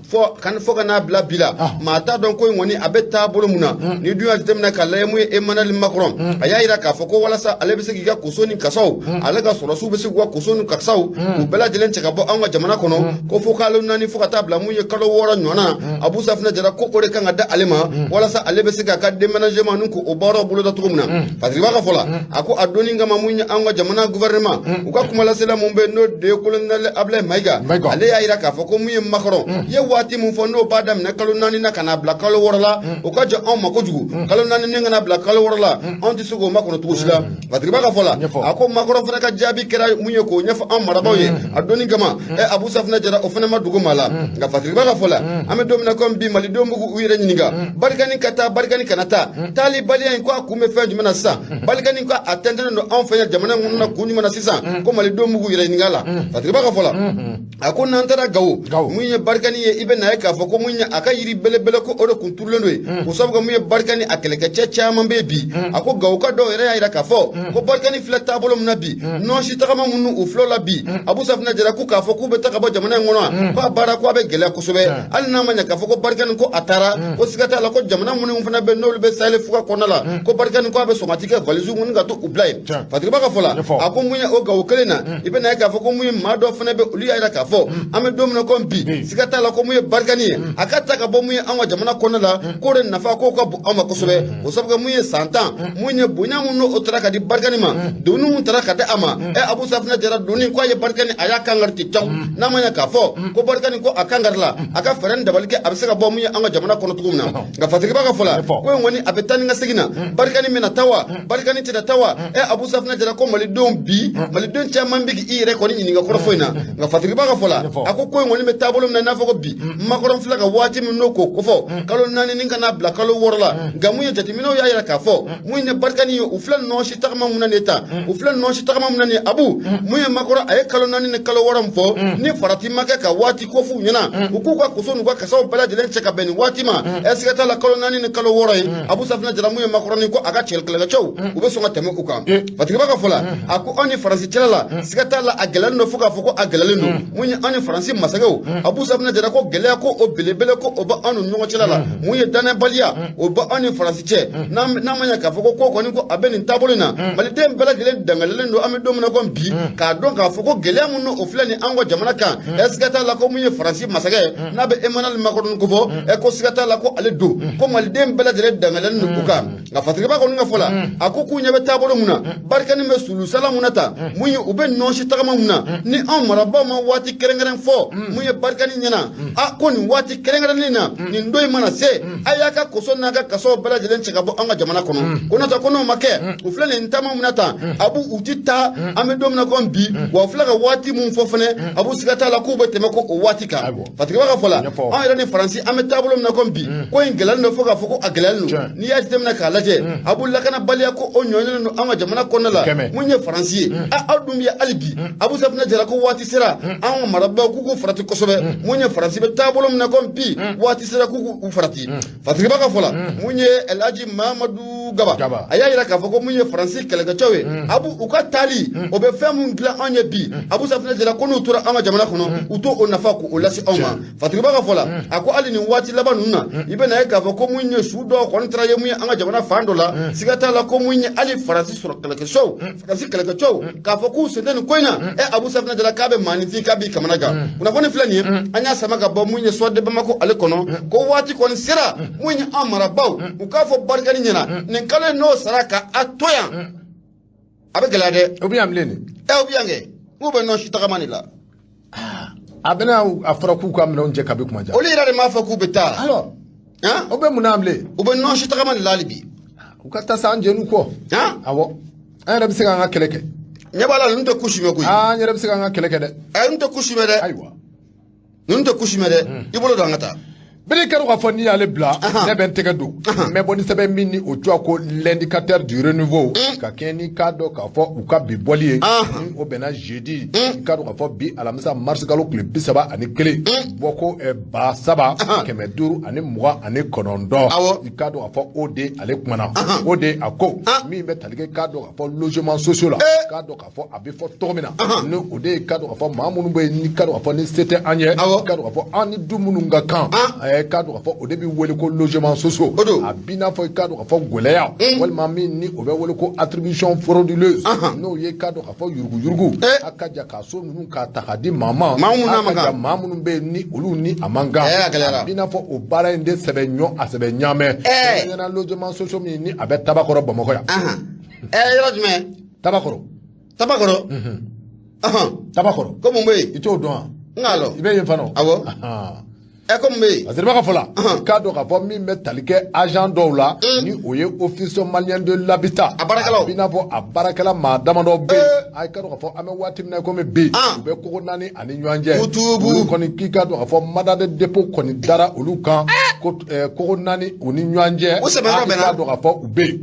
fo ka n'a bila bi la, maa t'a dɔn ko in kɔni a bɛ taabolo mun na. Ni dun y'a jateminɛ k'a lajɛ, mun ye Emmanuel Macron, a y'a yira k'a fɔ ko walasa ale bɛ se k'i ka koso ni kasaw, ale ka sɔrɔdasiw bɛ se k'u ka koso ni kasaw k'u bɛɛ lajɛlen cɛ ka bɔ an ka jamana kɔnɔ, ko fo kalo 4 fo ka taa bila mun ye kalo 6 ɲɔgɔn na. Abu Safinɛ Jara ko o de kan ka da ale ma, walasa ale bɛ se k'a ka déménagement ni k'o baaraw boloda cogo min na. Fatiriba Fatigiba ka fɔ la, a ko a donni kama, mun ye an ka jamana gouvernement, u ka kumalasela mun bɛ, n'o de ye colonel Ablaye Mayiga, ale y'a yira k'a fɔ ko mun ye Macron ye waati mun fɔ, n'o b'a daminɛ kalo 4 na ka n'a bila kalo 6 la, o ka jan anw ma kojugu. Kalo 4 ni ka n'a bila kalo 6 la, anw tɛ se k'o makɔnɔ cogo si la. Fatigiba ka fɔ la, a ko Macron fana ka jaabi kɛra mun ye k'o ɲɛfɔ an marabaaw ye a donni kama, Abu Safinɛ Jara, o fana ma dogo maa la. Nka Fatigiba ka fɔ la, an bɛ don min na komi bi, malidenw bɛ k'u yɛrɛ ɲininka Barkhane ka taa, Barkhane kana taa, taali baliya in ko a kun bɛ fɛn jumɛn na sisan? Barkhane ko a tɛntɛnnen don anw fɛ yan jamana in kɔnɔ na kun jumɛn na sisan? Ko malidenw bɛ k'u yɛrɛ ɲininka la. Fatigiba ka fɔ la, a ko n'an taara Gawo, mun ye Barkhane ye, i bɛ na ye k'a fɔ ko mun ye a ka yiri belebele ko o de kun turulen don yen, o sabu mun ye Barkhane a kɛlɛkɛcɛ caman bɛ bi. A ko Gawo ka dɔw yɛrɛ y'a jira k'a fɔ ko Barkhane filɛ taabolo min na bi, nɔnsi tagama minnu u filɛ la bi, Abu Safinɛ Jara, ko k'a fɔ k'u bɛ taa ka bɔ jamana in kɔnɔ, k'a baara ko a bɛ gɛlɛya kosɛbɛ. Hali n'a ma ɲɛ k'a fɔ ko Barkhane ko a taara, ko siga t'a la ko jamana minnu fana bɛ, n'olu bɛ Sahel fuga kɔnɔna la, ko Barkhane ko a bɛ sɔn ka t'i kɛ valise minnu ka to u bila yen. Fatigiba ka fɔ la, a ko mun ye o Gawo kelen na, i bɛ na ye k'a fɔ ko mun ye maa dɔ fana bɛ, olu y'a jira k'a fɔ an bɛ don min na komi bi, siga t'a la ko mun ye Barkhane ye, a ka ta ka bɔ mun ye an ka jamana kɔnɔna la, k'o de nafa k'o ka bon an ma kosɛbɛ. O sabu mun ye san 10, mun ye bonya mun n'o taara ka di Barkhane ma, doni mun taara ka di a ma, Abu Safinɛ Jara, doni ko a ye Barkhane a y'a kan kari ten caw. N'a ma ɲɛ k'a fɔ ko Barkhane ko a kan kari la, a ka fɛɛrɛ ni dabali kɛ a bɛ se ka bɔ mun ye an ka jamana kɔnɔ cogo min na. Nka Fatigiba ka fɔ la, ko in kɔni a bɛ taa ni ka segin na, Barkhane bɛna taa wa, Barkhane tɛna taa wa? Abu Safinɛ Jara, ko malidenw bi, maliden caman bɛ k'i yɛrɛ kɔni ɲininka kɔrɔfɔ in na. Nka Fatigiba ka fɔ la, a ko ko in kɔni bɛ taabolo min na, i n'a fɔ ko bi Macron filɛ ka waati min n'o k'o kofɔ, kalo 4 ni ka n'a bila kalo 6 la. Nka mun ye jateminɛw y'a jira k'a fɔ mun ye Barkhane ye, u filɛ nɔɔsi tagama mun na nin ta, u filɛ nɔɔsi tagama mun na nin Abu, mun ye Macron a ye kalo 4 ni kalo 6 min fɔ, ni farati ma kɛ ka waati ko f'u ɲɛna, u k'u ka koso n'u ka kasaw bɛɛ lajɛlen cɛ ka bɛn nin waati ma, siga t'a la kalo 4 ni kalo 6 ye, Abu Safinɛ Jara, mun ye Macron ko a ka cɛ kɛlɛkɛcɛw u bɛ sɔn ka tɛmɛ u kan. Fatigiba ka fɔ la, a ko anw ni Faransi cɛla la, siga t'a la a gɛlɛyalen don fo k'a fɔ ko a gɛlɛyalen don. Mun ye anw ni Faransi masakɛw, Abu Safinɛ Jara, ko gɛlɛya ko o belebele ko o bɛ anw ni ɲɔgɔn cɛla la. Mun ye danayabaliya o bɛ anw ni Faransi cɛ. N'a ma ɲɛ k'a fɔ ko ko kɔni ko a bɛ nin taabolo in na, maliden bɛɛ lajɛlen dangalelen don an bɛ don min na komi bi, k'a dɔn k'a fɔ ko gɛlɛya min o filɛ nin an ka jamana kan, siga t'a la ko mun ye Faransi masakɛ n'a bɛ Emmanuel Macron ko fɔ, ko siga t'a la ko ale don, ko maliden bɛɛ lajɛlen dangalelen don o kan. Nka Fatigiba kɔni ka fɔ la, a ko k'u ɲɛ bɛ taabolo mun na, Barkhane bɛ sulusala mun na ta, mun ye u bɛ nɔɔsi tagama mun na, ni anw marabaaw ma waati kɛrɛnkɛrɛn fɔ mun ye Barkhane ɲɛna, a ko nin waati kɛrɛnkɛrɛnnen na, nin don in mana se, a y'a ka koso n'a ka kasaw bɛɛ lajɛlen cɛ ka bɔ an ka jamana kɔnɔ, ko n'o tɛ ko n'o ma kɛ, u filɛ nin taama mun na tan, a b'u u ti taa an bɛ don min na komi bi. Wa u filɛ ka waati mun fɔ fɛnɛ, a b'u siga t'a la k'u bɛ tɛmɛ ko o waati kan. Fatigiba ka fɔ la, anw yɛrɛ ni Faransi an bɛ taabolo min na komi bi, ko in gɛlɛyalen don fo k'a fɔ ko a gɛlɛyalen don. N'i y'a jateminɛ k'a lajɛ, a b'u lakanabaliya ko o ɲɔɲɔlen don an ka jamana kɔnɔna la. Mun ye Faransi ye, aw dun bɛ hali bi, Abu Safinɛ Jara, ko waati sera an ka marabaaw k'u k'u farati kosɛbɛ. Mun ye Faransi bɛ taabolo min na komi bi, waati sera k'u k'u farati. Fatigiba ka fɔ la, mun ye Elhaji Mamadu Gaba, a y'a jira k'a fɔ ko mun ye Faransi kɛlɛkɛcɛw ye, abu u ka taali o bɛ fɛn mun dilan anw ye bi, Abu Safinɛ Jara, ko n'u tora an ka jamana kɔnɔ, u t'o o nafa k'o lase anw ma. Fatigiba ka fɔ la, a ko hali nin waati laban ninnu na, i bɛ na ye k'a fɔ ko mun ye su dɔw kɔni taara ye mun ye an ka jamana fan dɔ la, siga t'a la ko mun ye hali Faransi sɔrɔ kɛlɛkɛcɛw, Faransi kɛlɛkɛcɛw k'a fɔ k'u sen tɛ nin ko in na, Abu Safinɛ Jara, k'a bɛ maaninfin k'a b'i kamana gan. Kunnafoni filɛ nin ye, an y'a sama ka bɔ mun ye Soir de Bamako ale kɔnɔ, ko waati kɔni sera mun ye an marabaaw u k'a fɔ Barkhane ɲɛna nin kalo in n'o sara ka a to yan, a bɛ gɛlɛya dɛ. O bɛ yan bilen de. O bɛ yan kɛ, n'u bɛ nɔsi tagama de la. A bɛna a fɔra k'u ka minɛnw cɛ kabi kuma jan. Olu yɛrɛ de m'a fɔ k'u bɛ taa. Alors, o bɛ mun na bilen? U bɛ nɔsi tagama de la hali bi. U ka taa sa, an jɛn'u kɔ. Awɔ, an yɛrɛ bɛ se k'an ka kɛlɛ kɛ. Ɲɛ b'a la, ninnu tɛ kusi mɛn koyi. An yɛrɛ bɛ se k'an ka kɛlɛ kɛ dɛ. Ninnu tɛ kusi mɛn dɛ. Ayiwa. Ninnu tɛ kusi mɛn dɛ. I bolo don an ka taa. Bere kɛra k'a fɔ n'i y'ale bila, ne bɛ n tɛgɛ don n bɛ bɔ ni sɛbɛn min ni o tɔgɔ ko L'Indicateur du Renouveau, ka kɛɲɛ ni k'a dɔn k'a fɔ u ka bi bɔli ye, ni o bɛnna jeudi, i k'a dɔn k'a fɔ bi alamisa mars kalo tile 31, bɔ ko 3529. I k'a dɔn k'a fɔ o de ale kumana, o de a ko min bɛ tali kɛ k'a dɔn k'a fɔ logement sociaux la, k'a dɔn k'a fɔ a bɛ fɔ tɔgɔ min na, ni o de ye k'a dɔn k'a fɔ maa minnu bɛ yen, ni k'a dɔn k'a fɔ ni se tɛ an ye, k'a dɔn k'a fɔ an ni du minnu ka kan, k'a dɔn k'a fɔ o de bɛ wele ko logement sociaux. A b'i n'a fɔ i k'a dɔn k'a fɔ gɛlɛya walima min ni o bɛ wele ko attribution frauduleuse, n'o ye k'a dɔn k'a fɔ yuruguyurugu, a ka ja ka so ninnu k'a ta k'a di maa ma, maa minnu n'a man kan, maa minnu bɛ yen ni olu ni a man kan. A b'i n'a fɔ o baara in de sɛbɛ ɲɔ a sɛbɛ ɲaamɛ ɲɛna logement sociaux min ni a bɛ Tabakɔrɔ Bamakɔ yan. Ɛ, yɔrɔ jumɛn? Tabakɔrɔ. Tabakɔrɔ. Tabakɔrɔ. Ko mun bɛ yen? I t'o dɔn wa? N k'a lɔn. I bɛ yen fana o? Awɔ. Ɛ, ko mun bɛ yen? Parce que ka fɔ la, i k'a dɔn k'a fɔ min bɛ tali kɛ agent dɔw la, ni o ye Office malien de l'habitat. A baarakɛlaw. A b'i n'a fɔ a baarakɛla maa damadɔ bɛ yen. A k'a dɔn k'a fɔ an bɛ waati min na komi bi, u bɛ kogo naani ani ɲɔgɔn cɛ. Kutubu. Olu kɔni, k'i k'a dɔn k'a fɔ mandat de dépôt kɔni dara olu kan ko kogo naani u ni ɲɔgɔn cɛ. O sɛbɛn yɔrɔ I bɛnna. k'a dɔn k'a fɔ u bɛ yen.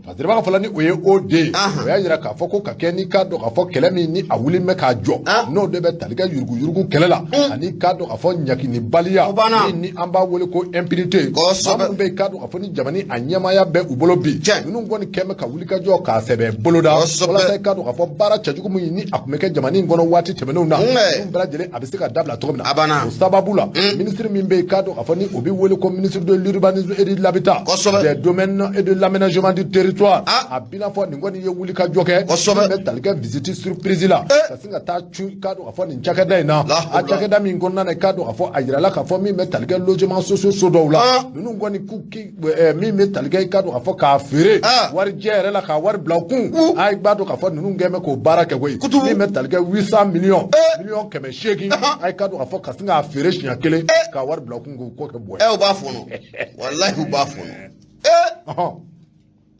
Fasiriba ka fɔ la, ni o ye o de ye, o y'a yira k'a fɔ ko ka kɛ n'i k'a dɔn k'a fɔ kɛlɛ min ni a wuli bɛ k'a jɔ, n'o de bɛ tali kɛ yuruguyurugu kɛlɛ la ani k'a dɔn k'a fɔ ɲaginibaliya, O banna. min ni an b'a wele ko impunité. Maa minnu bɛ yen, k'a dɔn k'a fɔ ni jamana a ɲɛmaaya bɛ u bolo bi, ninnu kɔni kɛn bɛ ka wuli ka jɔ k'a sɛbɛn boloda walasa i k'a dɔn k'a fɔ baara cɛjugu min ni a tun bɛ kɛ jamana in kɔnɔ waati tɛmɛnenw na, ninnu bɛɛ lajɛlen a bɛ se ka dabila cogo min na. A banna. O sababu la, minisiri min bɛ yen, k'a dɔn k'a fɔ ni o bɛ wele ko ministre de l'urbanisme et de l'habitat, des domaines et de l'aménagement du territoire, a b'i n'a fɔ nin kɔni ye wuli ka jɔ kɛ min bɛ tali kɛ visite surprise la, ka sin ka taa cun, k'a dɔn k'a fɔ nin cakɛda in na, La a hawla. cakɛda min kɔnɔna na, k'a dɔn k'a fɔ a yirala k'a fɔ min bɛ tali kɛ logement sociaux so dɔw la, ninnu kɔni k'u ki min bɛ tali kɛ, k'a dɔn k'a fɔ k'a feere warijɛ yɛrɛ la, k'a wari bila u kun, a b'a dɔn k'a fɔ ninnu kɛn bɛ k'o baara kɛ koyi. Min bɛ tali kɛ 800 millions, 800 miliyɔn, a k'a dɔn k'a fɔ ka sin k'a feere siɲɛ kelen k'a wari bila u kun, k'o ko kɛ bɔ ye. Ɛ, u b'a fɔnɔ, walahi u b'a fɔnɔ.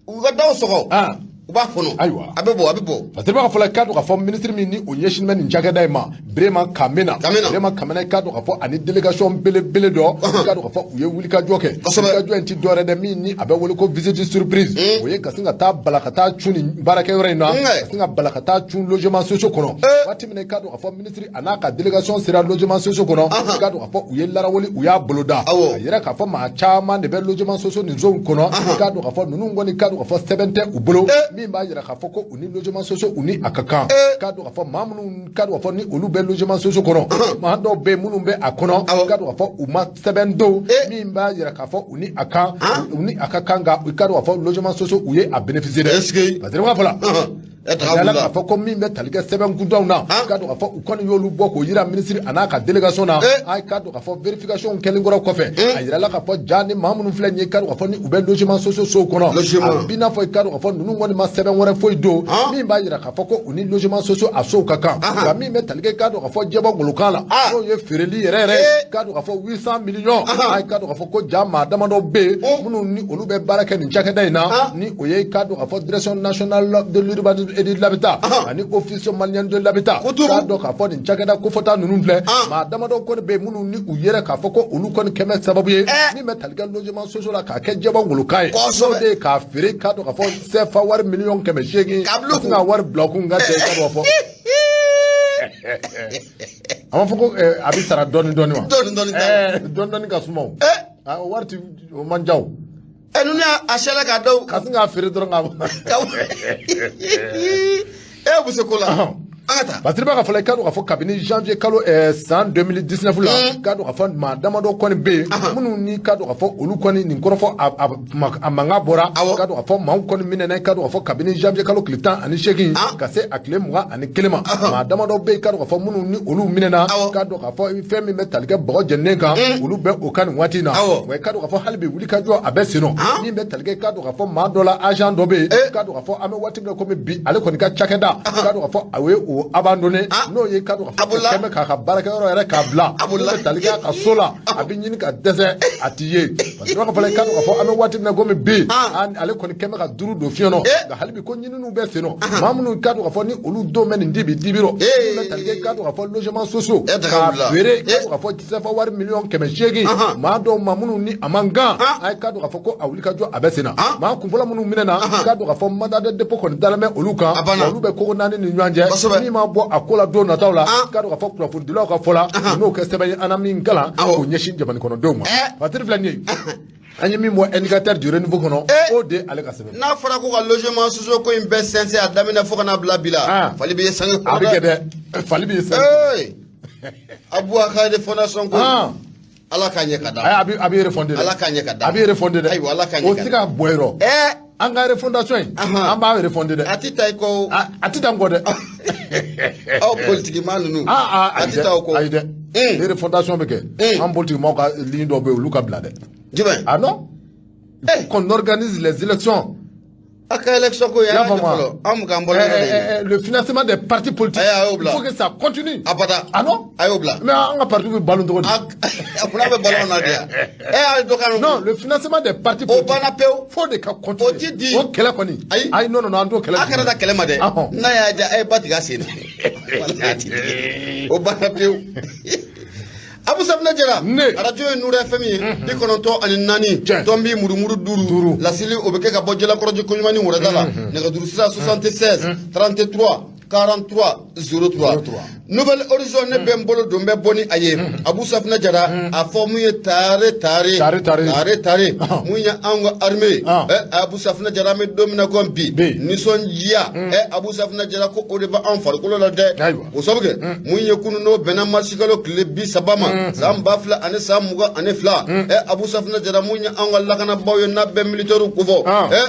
U ka daw sɔgɔ. U b'a fɔnɔ. Ayiwa. A bɛ bɔ, a bɛ bɔ. Parce que b'a fɔ la, i k'a dɔn k'a fɔ ministre min ni o ɲɛsinnen bɛ nin cakɛda in ma, Birema Kamena. Kamena. Birema Kamena, i k'a dɔn k'a fɔ ani délégation belebele dɔ, i k'a dɔn k'a fɔ u ye wulikajɔ kɛ. Wulikajɔ in ti dɔwɛrɛ dɛ, min ni a bɛ wele ko visite surprise, o ye ka sin ka taa bala ka taa cun nin baarakɛyɔrɔ in na, ka sin ka bala ka taa cun logement sociaux kɔnɔ. Waati min na, i k'a dɔn k'a fɔ ministre a n'a ka délégation sera logement sociaux kɔnɔ, i k'a dɔn k'a fɔ u ye larawuli, u y'a boloda. A yira k'a fɔ maa caman de bɛ logement sociaux nin zone kɔnɔ, i k'a dɔn k'a fɔ ninnu kɔni, k'a dɔn k'a fɔ sɛbɛn tɛ u bolo min b'a yira k'a fɔ ko u ni logement sociaux u ni a ka kan. K'a dɔn k'a fɔ maa minnu, k'a dɔn k'a fɔ ni olu bɛ logement sociaux kɔnɔ, maa dɔw bɛ yen minnu bɛ a kɔnɔ, k'a dɔn k'a fɔ u ma sɛbɛn don min b'a yira k'a fɔ u ni a kan, u ni a ka kan, nka i k'a dɔn k'a fɔ logement sociaux u ye a bénéficier dɛ. Est-ce que Parce que b'a fɔ la, ɛ, taga yala wulila. k'a fɔ ko min bɛ tali kɛ sɛbɛn kuntanw na, k'a dɔn k'a fɔ u kɔni y'olu bɔ k'o yira minisiri a n'a ka délégation na. A k'a dɔn k'a fɔ vérification kɛlen kɔrɔ kɔfɛ, a yirala k'a fɔ ja ni maa minnu filɛ nin ye, k'a dɔn k'a fɔ ni u bɛ logement sociaux sow kɔnɔ, Logement. a b'i n'a fɔ i k'a dɔn k'a fɔ ninnu kɔni ma sɛbɛn wɛrɛ foyi don min b'a yira k'a fɔ ko u ni logement sociaux a sow ka kan. Nka min bɛ tali kɛ, k'a dɔn k'a fɔ jɛbɔ golokan la, n'o ye feereli yɛrɛ yɛrɛ ye, k'a dɔn k'a fɔ 800 millions, a k'a dɔn k'a fɔ ko ja maa damadɔ bɛ yen minnu ni olu bɛ baara kɛ nin cakɛda in na, ni o ye k'a dɔn k'a fɔ Direction nationale de l'urbanisme et de l'habitat ani Office malien de l'habitat. K'a dɔn k'a fɔ nin cakɛda kofɔta ninnu filɛ, maa damadɔ kɔni bɛ yen minnu ni u yɛrɛ k'a fɔ ko olu kɔni kɛmɛ sababu ye min bɛ tali kɛ logement sociaux la k'a kɛ jɛbɔ ngolokan ye, n'o de ye k'a feere, k'a dɔn k'a fɔ CFA wari 800 miliyɔn, K'a bila u ka sin ka wari bila u kun, ka cɛ, i k'a dɔn k'a fɔ a ma fɔ ko a bɛ sara dɔɔni dɔɔni wa? Dɔɔni dɔɔni t'a la. Dɔɔni dɔɔni ka suma o. Ah, o wari ti, o man ca o. Ɛ, ninnu y'a sɛlɛ k'a da Ka sin k'a feere dɔrɔn ka E bɛ se ko la. An ka taa. Basiriba ka fɔ la, i k'a dɔn k'a fɔ kabini janvier kalo san 2019 la, k'a dɔn k'a fɔ maa damadɔ kɔni bɛ yen minnu ni k'a dɔn k'a fɔ olu kɔni nin kɔrɔfɔ a mankan bɔra, k'a dɔn k'a fɔ maaw kɔni minɛna, i k'a dɔn k'a fɔ kabini janvier kalo tile 18 ka se a tile 21 ma, maa damadɔ bɛ yen, k'a dɔn k'a fɔ minnu ni olu minɛna, k'a dɔn k'a fɔ fɛn min bɛ tali kɛ bɔgɔ jeninen kan, olu bɛ o kan nin waati in na. Wa i k'a dɔn k'a fɔ hali bi wulikajɔ a bɛ sen nɔ, min bɛ tali kɛ, k'a dɔn k'a fɔ maa dɔ la, agent dɔ bɛ yen, k'a dɔn k'a fɔ an bɛ waati min na komi bi, ale kɔni ka cakɛda, k'a dɔn k'a fɔ a ye o abandonné, n'o ye k'a dɔn k'a fɔ A bolila. o kɛn bɛ k'a ka baarakɛyɔrɔ yɛrɛ k'a bila, A bolila. n'o bɛ tali kɛ a ka so la, a bɛ ɲini ka dɛsɛ, a ti ye. Parce que k'a fɔ k'a dɔn k'a fɔ an bɛ waati min na komi bi, ale kɔni kɛn bɛ ka duuru don fiɲɛ nɔ, nka hali bi ko ɲininiw bɛ sen nɔ, maa minnu k'a dɔn k'a fɔ ni olu don bɛ nin dibi dibi rɔ, min bɛ tali kɛ, k'a dɔn k'a fɔ logement sociaux Eh, daga k'a wulila. feere, k'a dɔn k'a fɔ CFA wari 800 miliyɔn maa dɔw ma minnu ni a man kan, a ye k'a dɔn k'a fɔ ko a wulikajɔ a bɛ sen na. Maa kunfɔlɔ minnu minɛna, k'a dɔn k'a fɔ mandat de dépôt kɔni dalen bɛ olu kan, A banna. olu bɛ kogo naani ni ɲɔgɔn cɛ. Min ma bɔ a ko la don nataw la, k'a dɔn k'a fɔ kunnafonidilaw ka fɔ la, n'o kɛ sɛbɛn ye an na min kalan k'o ɲɛsin jamana kɔnɔdenw ma. Patiri filɛ nin ye, an ye min bɔ Indicateur du renouveau kɔnɔ, o de ye ale ka sɛbɛn. N'a fɔra ko ka logement sociaux ko in bɛɛ sɛnsɛn a daminɛ fo ka n'a bila bi la, fali bɛ ye sange A kɔrɔ bɛ kɛ dɛ. dɛ, fali bɛ ye sange. Ee, Aboubacar de fondation ko Ala k'a ɲɛ ka d'a ma. Ayi, a bɛ refonder dɛ. Ala k'a ɲɛ ka d'a ma. A bɛ refonder dɛ. Ayiwa, Ala k'a ɲɛ O ka tɛ se d'a ka bɔ yɔrɔ. An ka refondation in, an b'a refonder dɛ. A tɛ taa i kɔ o. A tɛ taa n kɔ dɛ. Aw politiki maa ninnu. A Ayi tɛ dɛ, taa o kɔ. ayi dɛ. Ni refondation bɛ kɛ, an politiki maaw ka ligne dɔw bɛ yen, olu ka bila dɛ. Jumɛn? Ah non. Qu'on organise les élections. A ka élection ko I y'a y'a faamu wa? fɔlɔ, an bɛ k'an bolo yɔrɔ de ɲini. Le financement des partis politiques, Ayi, a y'o bila. il faut que ça continue. Abada. Ah non? A y'o bila. Mais an ka parti bɛ balo cogo di? A kunna bɛ balo na de yan. E y'a dɔ kan. Non, le financement des partis O politiques. banna pewu. Fo de ka continuer. O ti di. O kɛlɛ kɔni. Ayi. Ayi, non, non, non, an t'o kɛlɛ. A kana taa kɛlɛ ma dɛ. Ahɔn. N'a y'a diya, a ye ba tigɛ a sen na. Walahi, a ti di. O banna pewu. Abu Safinɛ Jara. Ne. Arajo ye Nuru FM ye 94. Tiɲɛ. Tɔnbi murumuru duuru. Duuru. Laseli o bɛ kɛ ka bɔ Jalakɔrɔji koɲuman ni wurada la. Nɛgɛjuru sira 76 33 43 03. 03. Nouvel Horizon ne bɛ n bolo don bɛ bɔ ni a ye. Abu Safinɛ Jara a fɔ mun ye tare tare. Tare, tare. Tare tare. Mun ye anw ka armée. Abu Safinɛ Jara, an bɛ don min na komi bi. Bi. Nisɔndiya. Abu Safinɛ Jara, ko o de bɛ anw farikolo la dɛ. Ayiwa. O sabu kɛ mun ye kunun n'o bɛnna marisikalo tile 30 ma san 2022. Abu Safinɛ Jara, mun ye anw ka lakanabaaw ye n'a bɛ militaires kofɔ.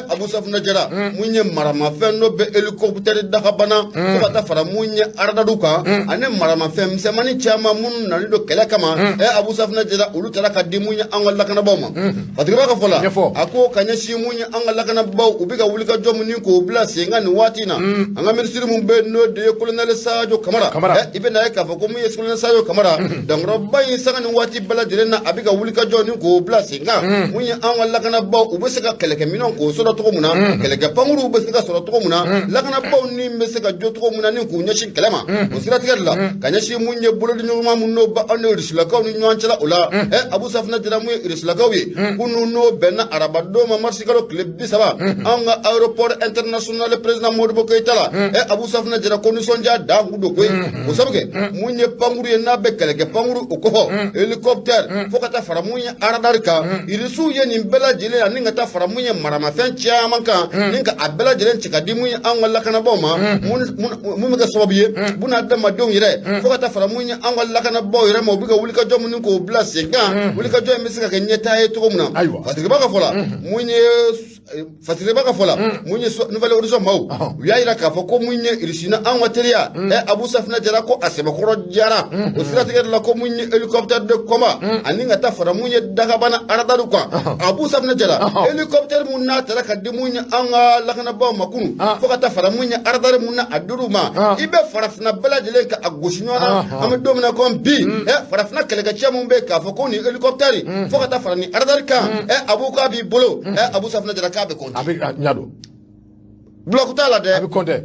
Abu Safinɛ Jara, mun ye maramafɛn n'o bɛ hélicoptère dakabana fo ka taa fara mun ye aradadu kan ani maramafɛn misɛnmanin caman minnu nalen don kɛlɛ kama. Abu Safinɛ Jara, olu taara ka di mun ye an ka lakanabaaw ma. Fatigiba ka fɔ la, Ɲɛfɔ. a ko ka ɲɛsin mun ye an ka lakanabaaw, u bɛ ka wulikajɔ mun ni k'o bila sen kan nin waati in na, an ka minisiri mun bɛ yen n'o de ye colonel Sadio Kamara. Kamara. I bɛ n'a ye k'a fɔ ko mun ye colonel Sadio Kamara, dankɔrɔba in sanga ni waati bɛɛ lajɛlen na, a bɛ ka wulikajɔ ni k'o bila sen kan. Mun ye an ka lakanabaaw, u bɛ se ka kɛlɛkɛminɛnw k'o sɔrɔ cogo mun na, kɛlɛkɛ pankuruw bɛ se ka sɔrɔ cogo mun na, lakanabaaw ni bɛ se ka jɔ cogo mun na ni k'u ɲɛsin kɛlɛ ma. O siratigɛ de la, ka ɲɛsin mun ye bolodiɲɔgɔnma mun n'o bɛ anw ni Rusilakaw ni ɲɔgɔn cɛla o la. Abu Safinɛ Jara, mun ye Rusilakaw ye, kunun n'o bɛnna arabadon ma marisikalo tile 30, anw ka aéroport international président Modibo Keyita la. Abu Safinɛ Jara, ko nisɔndiya dan kun don koyi. O sabu kɛ mun ye pankuru ye n'a bɛ kɛlɛkɛ pankuru o kɔfɔ hélicoptère fo ka taa fara mun ye radar kan, Irisiw ye nin bɛɛ lajɛlen ani ka taa fara mun ye maramafɛn caman kan ni ka a bɛɛ lajɛlen ci ka di mun ye anw ka lakanabaaw ma, mun bɛ kɛ sababu ye bunadamadenw yɛrɛ fo ka taa fara mun ye an ka lakanabaaw yɛrɛ ma, u bɛ ka wulikajɔ minnu k'o bila sen kan, wulikajɔ in bɛ se ka kɛ ɲɛtaa ye cogo min na. Ayiwa. Fatigiba ka fɔ la, mun ye Fatigiba ka fɔ la, mun ye Nouvel Horizon maaw, u y'a yira k'a fɔ ko mun ye Irisi ni an ka teriya. Abu Safinɛ Jara, ko a sɛbɛkɔrɔ diyara o siratigɛ de la, ko mun ye hélicoptère de combat ani ka taa fara mun ye dakabana aradaru kan. Abu Safinɛ Jara, hélicoptère mun n'a taara ka di mun ye an ka lakanabaaw ma kunun fo ka taa fara mun ye aradari mun na a dir'u ma, i bɛ farafinna bɛɛ lajɛlen ka a gosi ɲɔgɔn na. An bɛ don min na komi bi, farafinna kɛlɛkɛcɛ mun bɛ yen k'a fɔ ko nin hélicoptère fo ka taa fara nin aradari kan, Abu k'a b'i bolo. Abu Safinɛ Jara k'a bɛ compter. A bɛ a ɲa don. Bloc t'a la dɛ. A bɛ compter.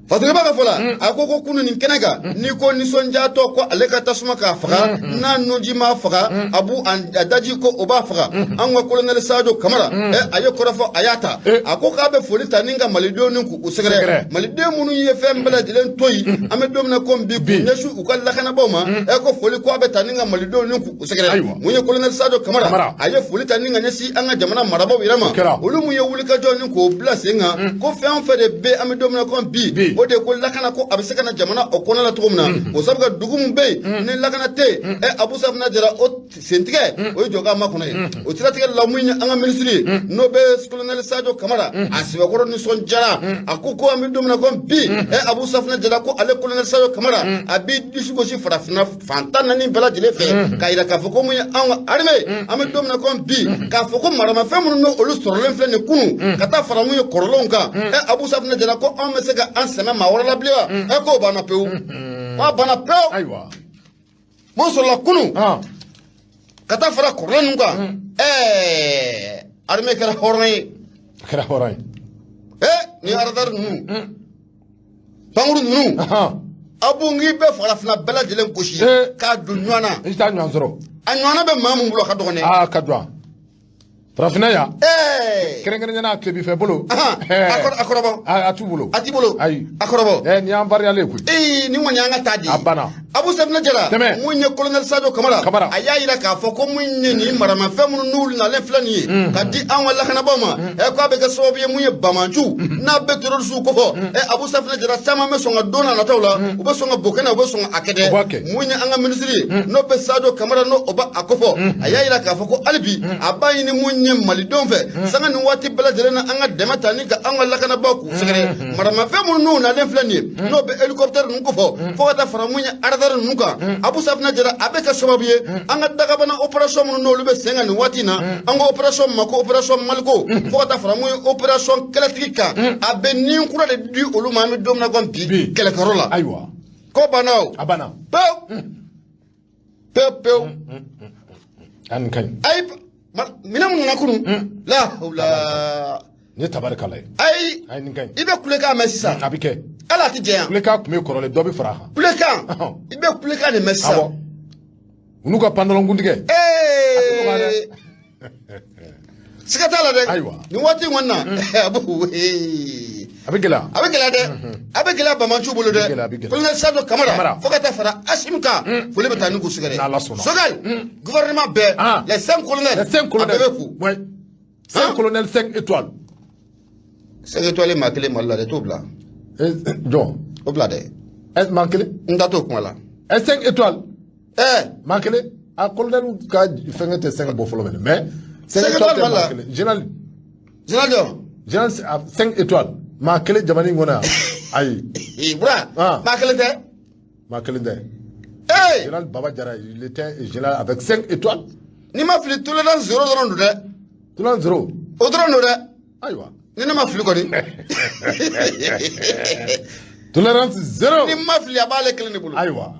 Fatigiba ka fɔ la, a ko kunun nin kɛnɛ kan, n'i ko nisɔndiyatɔ ko ale ka tasuma k'a faga n'a nunji m'a faga, a b'u a daji ko o b'a faga. An ka colonel Sadio Kamara, a ye kɔrɔfɔ, a y'a ta, a ko k'a bɛ foli ta ni ka malidenw ni k'u sɛgɛrɛ, maliden minnu ye fɛn bɛɛ lajɛlen to yen an bɛ don min na komi bi k'u ɲɛsin u ka lakanabaaw ma. Ko foli ko a bɛ ta ni ka malidenw ni k'u sɛgɛrɛ. Mun ye colonel Sadio Kamara, a ye foli ta ni ka ɲɛsin an ka jamana marabaaw yɛrɛ ma, olu mun ye wulikajɔ ni k'o bila sen kan, ko fɛn o fɛn de bɛ an bɛ don min na komi bi, o de ye ko lakana ko a bɛ se ka na jamana o kɔnɔ la cogo min na. O sabu ka dugu min bɛ yen ni lakana tɛ yen, Abu Safinɛ Jara, o sentigɛ o ye jɔkan makɔnɔ ye. O siratigɛ la, mun ye an ka minisiri ye n'o bɛ colonel Sadio Kamara, a sɛbɛkɔrɔ nisɔndiyara. A ko an bɛ don min na komi bi, Abu Safinɛ Jara ko ale colonel Sadio Kamara, a b'i disi gosi farafinna fan 14 bɛɛ lajɛlen fɛ k'a yira k'a fɔ ko mun ye anw ka armée, an bɛ don min na komi bi, k'a fɔ ko maramafɛn minnu n'olu sɔrɔlen filɛ nin kunun ka taa fara mun ye kɔrɔlenw kan. Abu Safinɛ Jara ko anw bɛ se ka an sɛmɛ maa wɛrɛ la bilen wa? K'o banna pewu, k'a banna pewu. Ayiwa. Mun sɔrɔla kunun ka taa fara kɔrɔlen ninnu kan, armée kɛra hɔrɔn ye. A kɛra hɔrɔn ye. Ni aradari ninnu, pankuru ninnu, Abu, n'i bɛ farafinna bɛɛ lajɛlen gosi k'a don ɲɔgɔn na, I t'a ɲɔgɔn sɔrɔ. A ɲɔgɔnna bɛ maa mun bolo a ka dɔgɔn dɛ. Aa, ka dɔgɔn farafinna yan. Kɛrɛnkɛrɛnnenya la tilebin fɛ bolo. A kɔrɔbɔ. A t'u bolo. A t'i bolo. Ayi. A kɔrɔbɔ. Nin y'an bariyalen koyi. Nin kɔni y'an ka taa di. A banna. Abu Safinɛ Jara. Tɛmɛ. Mun ye colonel Sadio Kamara. Kamara. A y'a yira k'a fɔ ko mun ye nin maramafɛn minnu n'olu nalen filɛ nin ye ka di an ka lakanabaaw ma, k'a bɛ kɛ sababu ye mun ye banbaanciw n'a bɛ terroriste kofɔ. Abu Safinɛ Jara, caman bɛ sɔn ka don n'a nataw la, u bɛ sɔn ka bɔ kɛnɛ, u bɛ sɔn ka a kɛ dɛ. Mun ye an ka minisiri ye n'o bɛ Sadio Kamara n'o o b'a a kofɔ, a y'a yira k'a fɔ ko hali bi a b'a ɲini mun ye malidenw fɛ sanga nin waati bɛɛ lajɛlen na, an ka dɛmɛ ta ni ka an ka lakanabaaw k'u sɛgɛrɛ. Maramafɛn minnu n'u nalen filɛ nin ye n'o bɛ hélicoptère ninnu kofɔ fo ka taa fara mun ye aradari radar ninnu kan, Abu Safinɛ Jara, a bɛ kɛ sababu ye an ka dagabana opération minnu n'olu bɛ sen kan nin waati in na, an ko opération ma ko opération Maliko, fo ka taa fara mun ye opération kɛlɛtigi kan, a bɛ ni kura de di olu ma. An bɛ don min na komi bi, kɛlɛkɛyɔrɔ la. Ayiwa. Ko banna o. A banna. Pewu pewu pewu. An ka ɲi. Ayi, minɛn mun nana kunun, la hawla. Nin ye tabarikala ye. Ayi. Ayi, nin ka ɲi. I bɛ kulekan mɛn sisan. A bɛ kɛ. Ala a tɛ jɛya. Kulekan tun bɛ kɔrɔlen, dɔ bɛ fara a kan. Kulekan, i bɛ kulekan de mɛn sisan. Awɔ, u n'u ka pantalon kuntigɛ. Ee, siga t'a la dɛ. Ayiwa. Nin waati in kɔni na, a b'o A bɛ gɛlɛya. A bɛ gɛlɛya dɛ, a bɛ gɛlɛya bamanciw bolo dɛ. A bɛ gɛlɛya, a bɛ gɛlɛya. Colonel Sadio Kamara, Kamara. fo ka taa fara Assimi kan, foli bɛ taa ni k'u sɛgɛrɛ. N'Ala sɔnna. Choguel, gouvernement bɛɛ, les cinq colonels, Les cinq colonels. a bɛɛ bɛ fo. Ouais. Cinq Hein? colonels, cinq étoiles. Cinq étoiles, maa kelen Mali la dɛ, t'o bila. Eh, jɔn? O bila dɛ. Eh, maa kelen. N da t'o kuma la. Eh, cinq étoiles. Ɛɛ. Maa kelen. A colonel ka fɛnkɛ tɛ cinq bɔ fɔlɔ mɛnɛ, mais cinq Cinq étoiles étoiles tɛ Mali maa la. kelen. Général. Général jɔ. Général, ah, cinq étoiles. Maa kelen jamana in kɔnɔ yan. Ayi. Ee, Bura. Ah. Maa kelen tɛ. Maa kelen tɛ. Ee. Général Baba Diarra, il était général avec cinq étoiles. N'i ma fili, tolérance zéro dɔrɔn don dɛ. Tolérance zéro. O dɔrɔn don dɛ. Ayiwa. Ni ne ma fili kɔni. Tolérance zéro. Ni ma fili, a b'ale kelen de bolo. Ayiwa.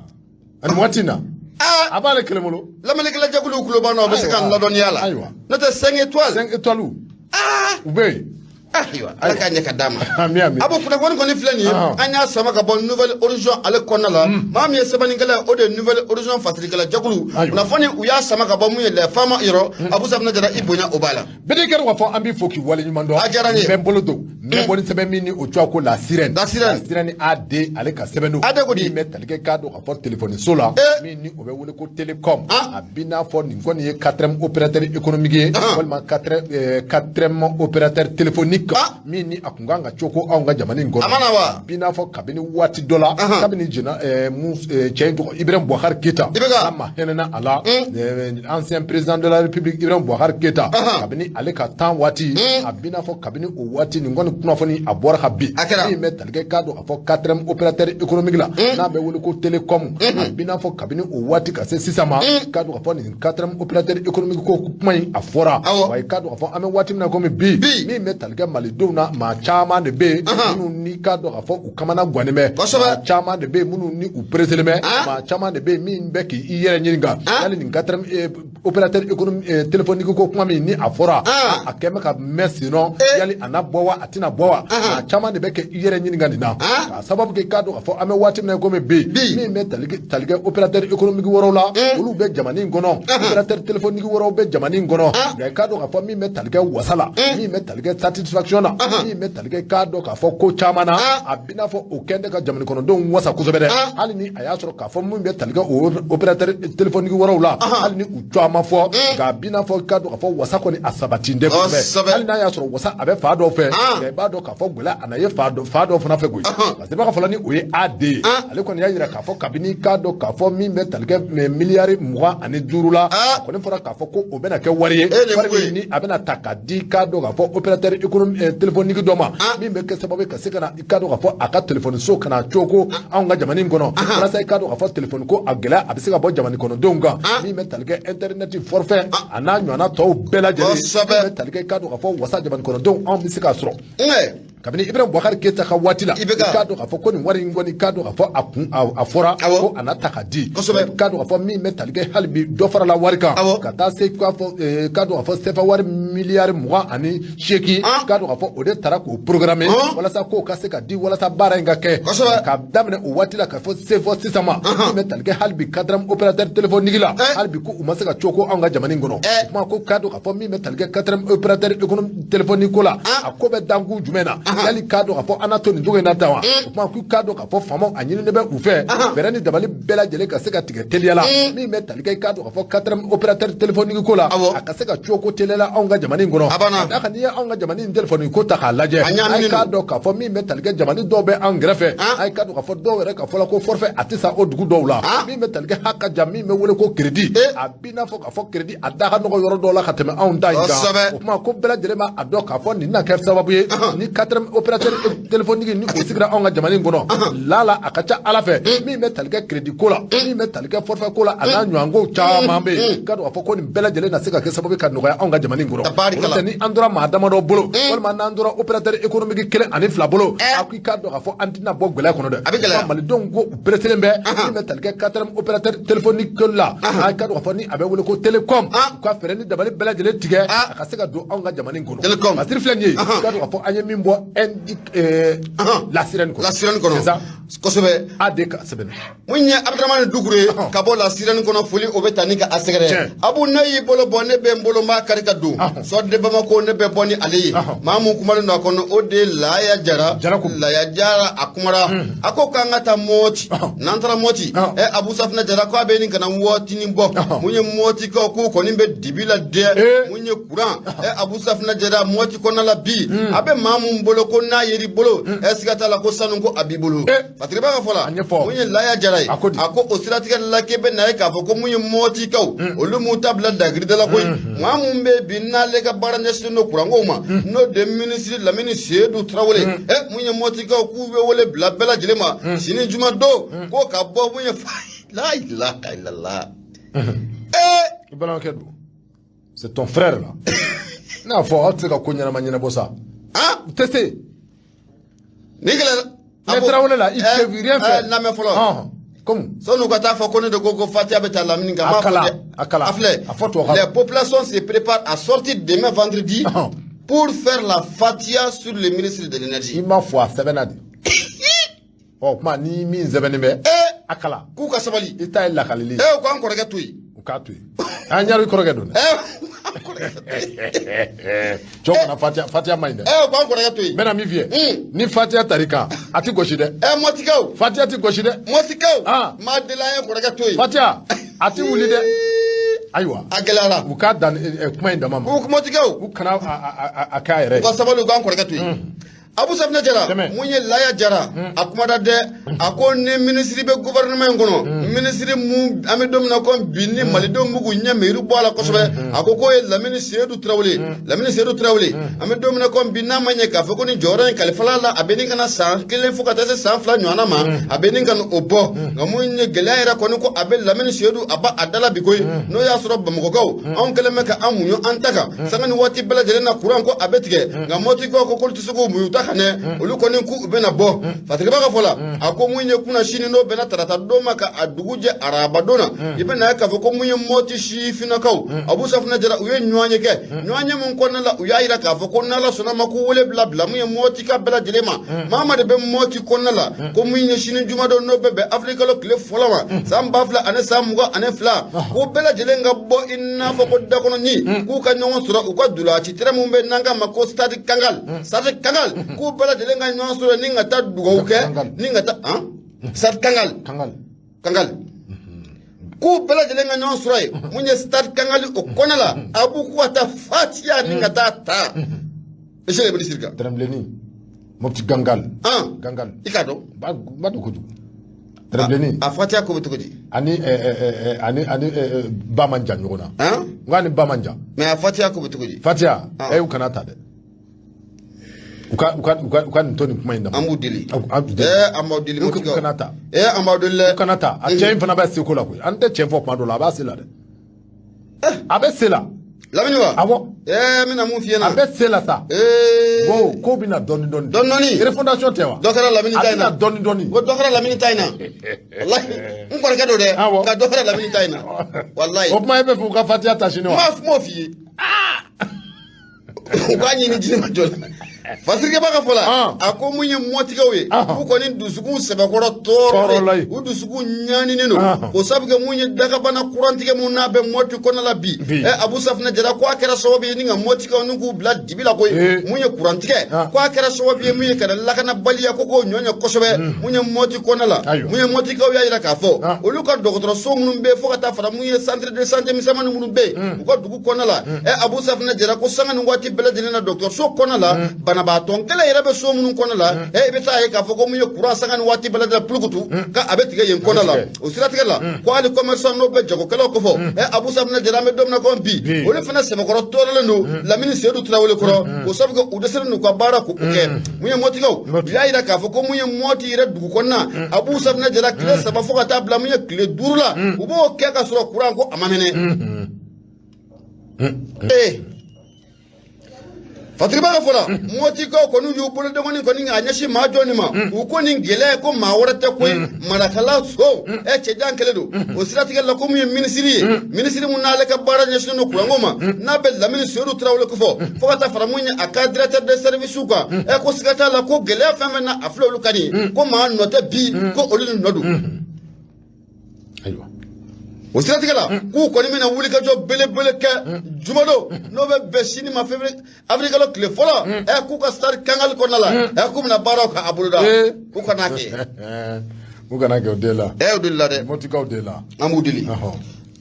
Ani waati in na. Aa. A b'ale kelen bolo. Lamɛnnikɛla jɛkuluw tulo b'an na, o bɛ se ka n Ayiwa. ladɔnniya la. Ayiwa. N'o tɛ, cinq étoiles. Cinq étoiles. Aa. U bɛ yen. Ayiwa, Ala k'a ɲɛ ka d'a ma. Ami ami. A b'o kunnafoni kɔni filɛ nin ye, Ahan. an y'a sama ka bɔ Nouvel Horizon ale kɔnɔna la. Maa min ye sɛbɛnnikɛla ye, o de ye Nouvel Horizon fasilikɛla jɛkulu. Ayiwa. Kunnafoni u y'a sama ka bɔ mun ye Les FAMa yɔrɔ. Abu Safinɛ Jara, i bonya o b'a la. Bɛɛ kɛra k'a fɔ an b'i fo k'i waleɲuman dɔn. A diyara n ye. N bɛ n bolo don. N bɛ bɔ ni sɛbɛn min ni o tɔgɔ ko La Sirène. La Sirène. La Sirène AD, ale ka sɛbɛn don. AD ko di? Min bɛ tali kɛ k'a dɔn k'a fɔ téléphone so la. Eh. Min ni o bɛ wele ko Télécom. Ah. A b'i n'a fɔ nin kɔni ye quatrième opérateur économique ye. Ah. Walima quatrième opérateur téléphonique. Ah. Min ni a kun kan ka coko anw ka jamana in kɔnɔ. A mana wa? A b'i n'a fɔ kabini waati dɔ la. Ahan. Kabini jɛna mun cɛ in tɔgɔ Ibrahim Boubacar Keita. IBK. Ala ma hinɛna a la. Ancien président de la République Ibrahim Boubacar Keita. Ahan. Kabini ale ka temps waati. A b'i n'a fɔ kabini o waati nin kɔni kunnafoni a bɔra ka bin. A kɛra. Min bɛ tali kɛ k'a dɔn k'a fɔ quatrième opérateur économique la. N'a bɛ wele ko Télécom. A b'i n'a fɔ kabini o waati ka se sisan ma. K'a dɔn k'a fɔ nin quatrième opérateur économique ko kuma in a fɔra. Awɔ. Wa i k'a dɔn k'a fɔ an bɛ waati min na komi bi. Bi. Min bɛ tali kɛ malidenw na, maa caman de bɛ yen. Ahan. Minnu ni k'a dɔn k'a fɔ u kamana gannen bɛ. Kosɛbɛ. Maa caman de bɛ yen minnu ni u pereselen bɛ. Ah. Maa caman de bɛ yen min bɛ k'i yɛrɛ ɲininka. Ah. Yali nin quatrième opérateur économique téléphonique ko kuma min ni a fɔra. Ah. A kɛn bɛ ka mɛn sen nɔ. Eh. Yali a na bɔ wa, a tɛna bɔ wa? Ah. Maa caman de bɛ kɛ i yɛrɛ ɲininka nin na. Ah. K'a sababu kɛ k'a dɔn k'a fɔ an bɛ waati min na komi bi. Bi. Min bɛ tali kɛ opérateur économique wɛrɛw la. Olu bɛ jamana in kɔnɔ. Opérateur téléphonique wɛrɛw bɛ jamana in kɔnɔ. Ah. Nka i k'a dɔn k'a fɔ min bɛ tali kɛ wasa la. Min bɛ tali kɛ satisfaction na. Min bɛ tali kɛ k'a dɔn k'a fɔ ko caman na. Ah. A b'i n'a fɔ o kɛn tɛ ka jamana kɔnɔdenw wasa kosɛbɛ dɛ. Ah. Hali ni a y'a sɔrɔ k'a fɔ min bɛ tali kɛ o opérateur téléphonique wɛrɛw la. Hali ni u tɔgɔ ma fɔ. Nka a b'i n'a fɔ k'a dɔn k'a fɔ wasa kɔni a sabati tɛ kosɛbɛ. Kosɛbɛ. Hali n'a y'a sɔrɔ wasa a bɛ fa dɔw fɛ. Ah. Nka i b'a dɔn k'a fɔ gɛlɛya a na ye fa dɔw fana fɛ koyi. Ahan. Parce que i b'a fɔlɔ ni o ye AD ye. Ah. Ale kɔni y'a jira k'a fɔ kabini k'a dɔn k'a fɔ min bɛ tali kɛ miliyari 25 la. Ah. A kɔni fɔra k'a fɔ ko o bɛna kɛ wari ye. Eh, nin Wari ko ye. min ni a bɛna ta ka di k'a dɔn k'a fɔ opérateur économique téléphonique dɔ ma. Ah. Min bɛ kɛ sababu ye ka se ka na i k'a dɔn k'a fɔ a ka téléphone so kana coko anw ka jamana in kɔnɔ. Walasa i k'a dɔn k'a fɔ téléphone ko a gɛlɛya a bɛ se ka bɔ jamana kɔnɔdenw kan. Ah. Min bɛ tali kɛ internet forfait a n'a ɲɔgɔnna tɔw bɛɛ lajɛlen. Kosɛbɛ. Min bɛ tali kɛ k'a dɔn k'a fɔ wasa jamana kɔnɔdenw anw bɛ se k'a sɔrɔ. Nka Kabini Ibrahim Boubacar Keita ka waati la, IBK. i k'a dɔn k'a fɔ ko nin wari in kɔni k'a dɔn k'a fɔ a kun a fɔra Awɔ. ko a na ta ka di. Kosɛbɛ. I k'a dɔn k'a fɔ min bɛ tali kɛ hali bi dɔ farala wari kan. Awɔ. Ka taa se k'a fɔ k'a dɔn k'a fɔ CFA wari miliyari 28 Ah. k'a dɔn k'a fɔ o de taara k'o programmer Ah. walasa k'o ka se ka di walasa baara in ka kɛ. Kosɛbɛ. Ka daminɛ o waati la ka fɔ se fɔ sisan ma. Min bɛ tali kɛ hali bi quatrième opérateur téléphonique la. Eh. Hali bi ko u ma se ka coko anw ka jamana in kɔnɔ. Eh. O kuma ko k'a dɔn k'a fɔ min bɛ tali kɛ quatrième opérateur économique téléphonique ko la. Ah. A ko bɛ dankun jumɛn na? Yali k'a dɔn k'a fɔ an na to nin cogo in na tan wa? O kuma k'u k'a dɔn k'a fɔ faamaw a ɲininen bɛ u fɛ fɛɛrɛ ni dabali bɛɛ lajɛlen ka se ka tigɛ teliya la min bɛ tali kɛ k'a dɔn k'a fɔ quatrième opérateur téléphonique ko la. Awɔ. A ka se ka coko teliya la anw ka jamana in kɔnɔ. A banna. Ka d'a kan n'i ye anw ka jamana in téléphone ko ta k'a lajɛ, A ɲagaminen a ye k'a don. dɔn k'a fɔ min bɛ tali kɛ jamana dɔw bɛ an kɛrɛfɛ, Ah. a ye k'a dɔn k'a fɔ dɔw yɛrɛ ka fɔ la ko forfait a tɛ sa o dugu dɔw la. Ah. Min bɛ tali kɛ ha ka jan min bɛ wele ko crédit, Eh. a b'i n'a fɔ k'a fɔ crédit a da ka nɔgɔ yɔrɔ dɔw la ka tɛmɛ anw ta in kan. Kosɛbɛ. O kuma ko bɛɛ lajɛlen b'a dɔn k'a fɔ nin na kɛ sababu ye ni quatrième quatrième opérateur téléphonique ni o sigira anw ka jamana in kɔnɔ, lala a ka ca ala fɛ, min bɛ tali kɛ crédit ko la, min bɛ tali kɛ forfait ko la, a n'a ɲɔgɔnkow caman bɛ yen, k'a dɔn k'a fɔ ko nin bɛɛ lajɛlen na se ka kɛ sababu ye ka nɔgɔya anw ka jamana in kɔnɔ. Tabarikala. Olu tɛ, ni an tora maa damadɔ bolo, walima n'an tora opérateur économique kelen ani fila bolo, a ko i k'a dɔn k'a fɔ an tɛna bɔ gɛlɛya kɔnɔ dɛ. A bɛ gɛlɛya. Malidenw ko u pereselen bɛ min bɛ tali kɛ quatrième opérateur téléphonique la, a k'a dɔn k'a fɔ ni a bɛ wele ko télécom, u ka fɛɛrɛ ni dabali bɛɛ lajɛlen tigɛ a ka se ka don anw ka jamana in kɔnɔ. Télécom. Masiri filɛ nin ye, k'a dɔn k'a fɔ an ye min bɔ indique La Sirène kɔnɔ. La Sirène kɔnɔ. C'est ça. Kosɛbɛ. AD ka sɛbɛn. Mun ye Abdramane Dukure ka bɔ La Sirène kɔnɔ, foli o bɛ ta ni ka a sɛgɛrɛ. Abu, ne y'i bolo bɔ, ne bɛ n bolo, n b'a kari ka don. Sɔrɔ de Bamako, ne bɛ bɔ ni ale ye. Maa mun kumalen don a kɔnɔ, o de ye Laya Jara. Jara ko. Laya Jara, a kumara, a ko k'an ka taa Mɔti. N'an taara Mɔti, ɛ Abu Safinɛ Jara ko a bɛ nin ka na waatinin bɔ. Mun ye Mɔtikaw k'u kɔni bɛ dibi la dɛ. Mun ye kuran, ɛ Abu Safinɛ Jara, Mɔti kɔnɔna la bi, a bɛ maa mun bolo ko n'a yer'i bolo, ɛ siga t'a la ko sanu ko a b'i bolo. Patiri b'a ka fɔ la, A ɲɛfɔ. mun ye Laya Jara ye, A ko di? a ko o siratigɛ la k'e bɛ na ye k'a fɔ ko mun ye Mɔtikaw, olu m'u ta bila dagirida la koyi. Maa mun bɛ bi n'ale ka baara ɲɛsinnen don kurankow ma, n'o de minisiri Lamini Seyidu Tarawele, ɛ mun ye Mɔtikaw k'u bɛ wele bila bɛɛ lajɛlen ma sini juma don, ko ka bɔ mun ye fa la ilaha illallah. I balimakɛ don, c'est ton frère là. Ne y'a fɔ aw tɛ se ka ko ɲɛnama ɲɛnabɔ sa. U tɛ se. Ni gɛlɛyara. Mais Tarawele là, il peut rien faire. Lamɛn fɔlɔ. Comme Sɔnni u ka taa fɔ ko ne de ko ko Fatiya bɛ taa lamini kan. A kala, a kala. A filɛ. A fɔ tubabukan na. Les populations se préparent à sortir demain vendredi pour faire la Fatiha sur le ministre de l'énergie. I ma fɔ, a sɛbɛnna de. Ɔ kuma ni min sɛbɛnnen bɛ, a kala. K'u ka sabali. I ta ye lakalili ye. U k'an kɔrɔkɛ to yen. U k'a to yen, an ɲari kɔrɔkɛ don dɛ. U k'an kɔrɔkɛ to yen. Cɛw kana Fatiya, Fatiya man ɲi dɛ. U k'an kɔrɔkɛ to yen. N bɛna min f'i ye, ni Fatiya tar'i kan, a ti gosi dɛ. Mɔtikaw. Fatiya ti gosi dɛ. Mɔtikaw. Maa deli an ye kɔrɔkɛ to yen. Fatiya a ti wuli dɛ. Ayiwa, A gɛlɛyara. u k'a dan kuma in dama ma. K'u Mɔtikaw. U kana a k'a yɛrɛ U ye. ka sabali, u k'an kɔrɔkɛ to yen. Abu Safinɛ Jara. Tɛmɛ. Mun ye Laya Jara, a kumada dɛ, a ko ni minisiri bɛ gouvernement in kɔnɔ, minisiri mun an bɛ don min na komi bi ni malidenw b'u k'u ɲɛ miiri bɔ a la kosɛbɛ, a ko k'o ye Lamini Seyidu Tarawele. Lamini Seyidu Tarawele, an bɛ don min na komi bi, n'a ma ɲɛ k'a fɔ ko ni jɔyɔrɔ in kalifala la, a bɛ nin ka na san 1 fo ka taa se san 2 ɲɔgɔnna ma, a bɛ nin ka na o bɔ. Nka mun ye gɛlɛya yɛrɛ kɔni ko a bɛ Lamini Seyidu, a b'a a da la bi koyi, n'o y'a sɔrɔ Bamakɔkaw anw kɛlen bɛ ka an muɲu an ta kan sanga ni waati bɛɛ lajɛlen na, kuran ko a bɛ tigɛ, nka Mɔtikaw ko k'olu tɛ se k'u muɲu ta kan dɛ, olu kɔni k'u bɛna bɔ. Fatigaba ka fɔ la, a ko mun ye kunna sini n'o bɛnna tarata don ma ka a dugu jɛ araba don na, i bɛna ye k'a fɔ ko mun ye Mɔti sifinnakaw, Abu Safinɛ Jara, u ye ɲɔgɔn ye kɛ, ɲɔgɔn ye mun kɔnɔna la, u y'a yira k'a fɔ ko n'Ala sɔnna ma, ko wele bila mun ye Mɔti ka bɛɛ lajɛlen ma, maa ma de bɛ Mɔti kɔnɔna la, ko mun ye sini juma don n'o bɛ bɛn avril kalo tile fɔlɔ ma san 2022, ko bɛɛ lajɛlen ka bɔ i n'a fɔ ko dakɔnɔni, k'u ka ɲɔgɔn sɔrɔ u ka dulaci tɛrɛ mun bɛ n'an k'a ma ko stade Kangal, stade Kangal, k'u bɛɛ lajɛlen ka ɲɔgɔn sɔrɔ ni ka taa dugawu kɛ ni ka taa stade Kangal. Kangal. Kangal, k'u bɛɛ lajɛlen ka ɲɔgɔn sɔrɔ yen, mun ye stade Kangali o kɔnɔ la, a b'u k'u ka taa Fatiya ni ka taa ta monsieur le ministre kan. Tɛrɛnbilenni Mopti Gangal. Gangal. I k'a dɔn. Ba ba dɔn kojugu, tɛrɛnbilenni. A Fatiya ko bɛ cogo di? Ani ɛ ɛ ɛ ani ani ɛ ɛ ba man jan ɲɔgɔn na. N k'a ni ba man jan. Mais a Fatiya ko bɛ cogo di? Fatiya, ɛ u kana ta dɛ, u ka nin to nin kuma in dama. An b'u deli. An b'u deli. An b'aw deli. U kana ta. An b'aw deli dɛ. U kana ta. A cɛ in fana bɛ seko la koyi, an tɛ cɛn fɔ kuma dɔ la, a b'a se la dɛ, a bɛ se la. Lamini wa? Awɔ. N bɛna mun f'i ɲɛna. A bɛ se la sa. Ko ko bɛna dɔɔni dɔɔni. Dɔɔni dɔɔni. Refondation tɛ wa? Dɔ kɛra Lamini ta in na. A bɛna dɔɔni dɔɔni. Ko dɔ kɛra Lamini ta in na, walahi n kɔrɔkɛ don dɛ. Awɔ. Ka dɔ kɛra Lamini ta in na, walahi. O tuma e bɛ fɛ u ka Fatiya ta sini wa? N m'o f'i ye, u k'a ɲini jinɛ ma jɔ la. Fasirikɛba ka fɔ la, a ko mun ye mɔtigɛw ye, u kɔni dusukun sɛbɛkɔrɔ tɔɔrɔlen, u dusukun ɲaninen don, o sabu kɛ mun ye dagabana kurantigɛ mun n'a bɛ Mɔti kɔnɔ la bi. Ɛ Abu Safinɛ Jara ko a kɛra sababu ye ni ka mɔtigɛw ni k'u bila dibi la koyi. Mun ye kurantigɛ, ko a kɛra sababu ye mun ye ka na lakanabaliya ko k'o ɲɔ ɲɛ kosɛbɛ mun ye Mɔti kɔnɔ la. Mun ye mɔtigɛw y'a yira k'a fɔ olu ka dɔgɔtɔrɔso minnu bɛ yen, fo ka taa fara mun ye centre de santé misɛnmanin minnu bɛ yen u ka dugu kɔnɔ la, ɛ Abu Safinɛ Jara ko sanga ni waati bɛɛ lajɛlen na dɔgɔtɔrɔso kɔnɔ la bana banabaatɔ kɛlɛ yɛrɛ bɛ so minnu kɔnɔ la, i bɛ taa ye k'a fɔ ko mun ye kuran sanga ni waati bɛɛ lajɛlen pulukutu ka a bɛ tigɛ yen kɔnɔ la. O siratigɛ la, ko hali commerçant n'o bɛ jagokɛlaw kofɔ, Abu Safinɛ Jara, an bɛ don min na komi bi, olu fana sɛbɛkɔrɔ tɔɔrɔlen don Lamini Seyidu Tarawele kɔrɔ, k'o sabu kɛ u dɛsɛlen don u ka baara k'o kɛ. Mun ye Mɔtikaw, u y'a jira k'a fɔ ko mun ye Mɔti yɛrɛ dugu kɔnɔna, Abu Safinɛ Jara, tile 3 fo ka taa bila mun ye tile 5 la, u b'o kɛ ka sɔrɔ kuran ko a ma mɛnɛ. Ee, Fatiriba ka fɔ la, Mɔtikaw kɔni y'u bolodenkɔni kɔni k'a ɲɛsin maa jɔni ma, u ko nin gɛlɛya ko maa wɛrɛ tɛ koyi, Marakala so cɛjan kɛlɛ don. O siratigɛ la, ko mun ye minisiri ye, minisiri mun n'ale ka baara ɲɛsinnen don kuranko ma, n'a bɛ Lamini Seyidu Tarawele kofɔ, fo ka taa fara mun ye a ka directeur de service kan, ko siga t'a la ko gɛlɛya fɛn fɛn na a filɛ olu ka nin ko maa nɔ tɛ bi, ko olu de nɔ don. Ayiwa. O siratigɛ la, k'u kɔni bɛna wulikajɔ belebele kɛ jumadon, n'o bɛ bɛn sini ma, février avril kalo tile fɔlɔ, k'u ka stade Kangali kɔnɔna la, k'u bɛna baaraw kɛ a boloda. U kana kɛ. U kana kɛ o den la. O de la dɛ. Mɔtikaw de la. An b'u deli.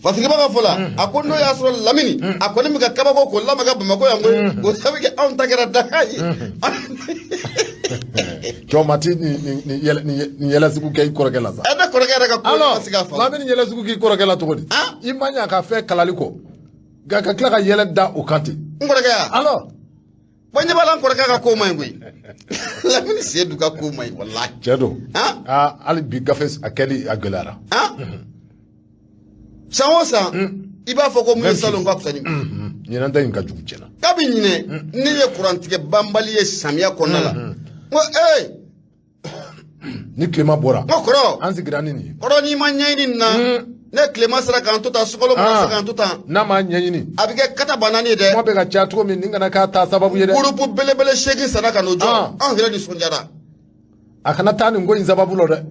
Fatiriba ka fɔ la, a ko n'o y'a sɔrɔ Lamini a kɔni bɛ ka kabako k'o lamaga Bamakɔ yan koyi, o sabu kɛ anw ta kɛra daga ye. Jɔn ma ti nin yɛlɛ sugu kɛ i kɔrɔkɛ la sa. Ne kɔrɔkɛ yɛrɛ ka ko ma se k'a faamu. Lamini yɛlɛ sugu k'i kɔrɔkɛ la cogo di? I ma ɲa ka fɛn kalali kɔ nka ka tila ka yɛlɛ da o kan ten. N kɔrɔkɛ ya. Alors. Bon, ɲɛ b'a la, n kɔrɔkɛ ka ko man ɲi koyi. Lamini Seyidu ka ko man ɲi walahi. Cɛ don. Hali bi gafe a kɛli a gɛlɛyara. San o san i b'a fɔ ko mun ye salon ka fisa ni. Ɲinan ta in ka jugu tiɲɛna. Kabi ɲinɛ ne ye kurantigɛ banbali ye samiya kɔnɔna la, n ko ee. Ni tilema bɔra. N ko kɔrɔ. An sigira ni nin ye. Kɔrɔ, n'i ma ɲɛɲini nin na, ne tilema sera k'an to tan, sunkalo mana se k'an to tan. N'a ma ɲɛɲini. A bɛ kɛ kata banani ye dɛ. Kuma bɛ ka caya cogo min, nin kana k'a ta sababu ye dɛ. Groupe belebele 8 sara ka n'o jɔ, anw yɛrɛ nisɔndiyara. A kana taa nin ko in sababu la dɛ,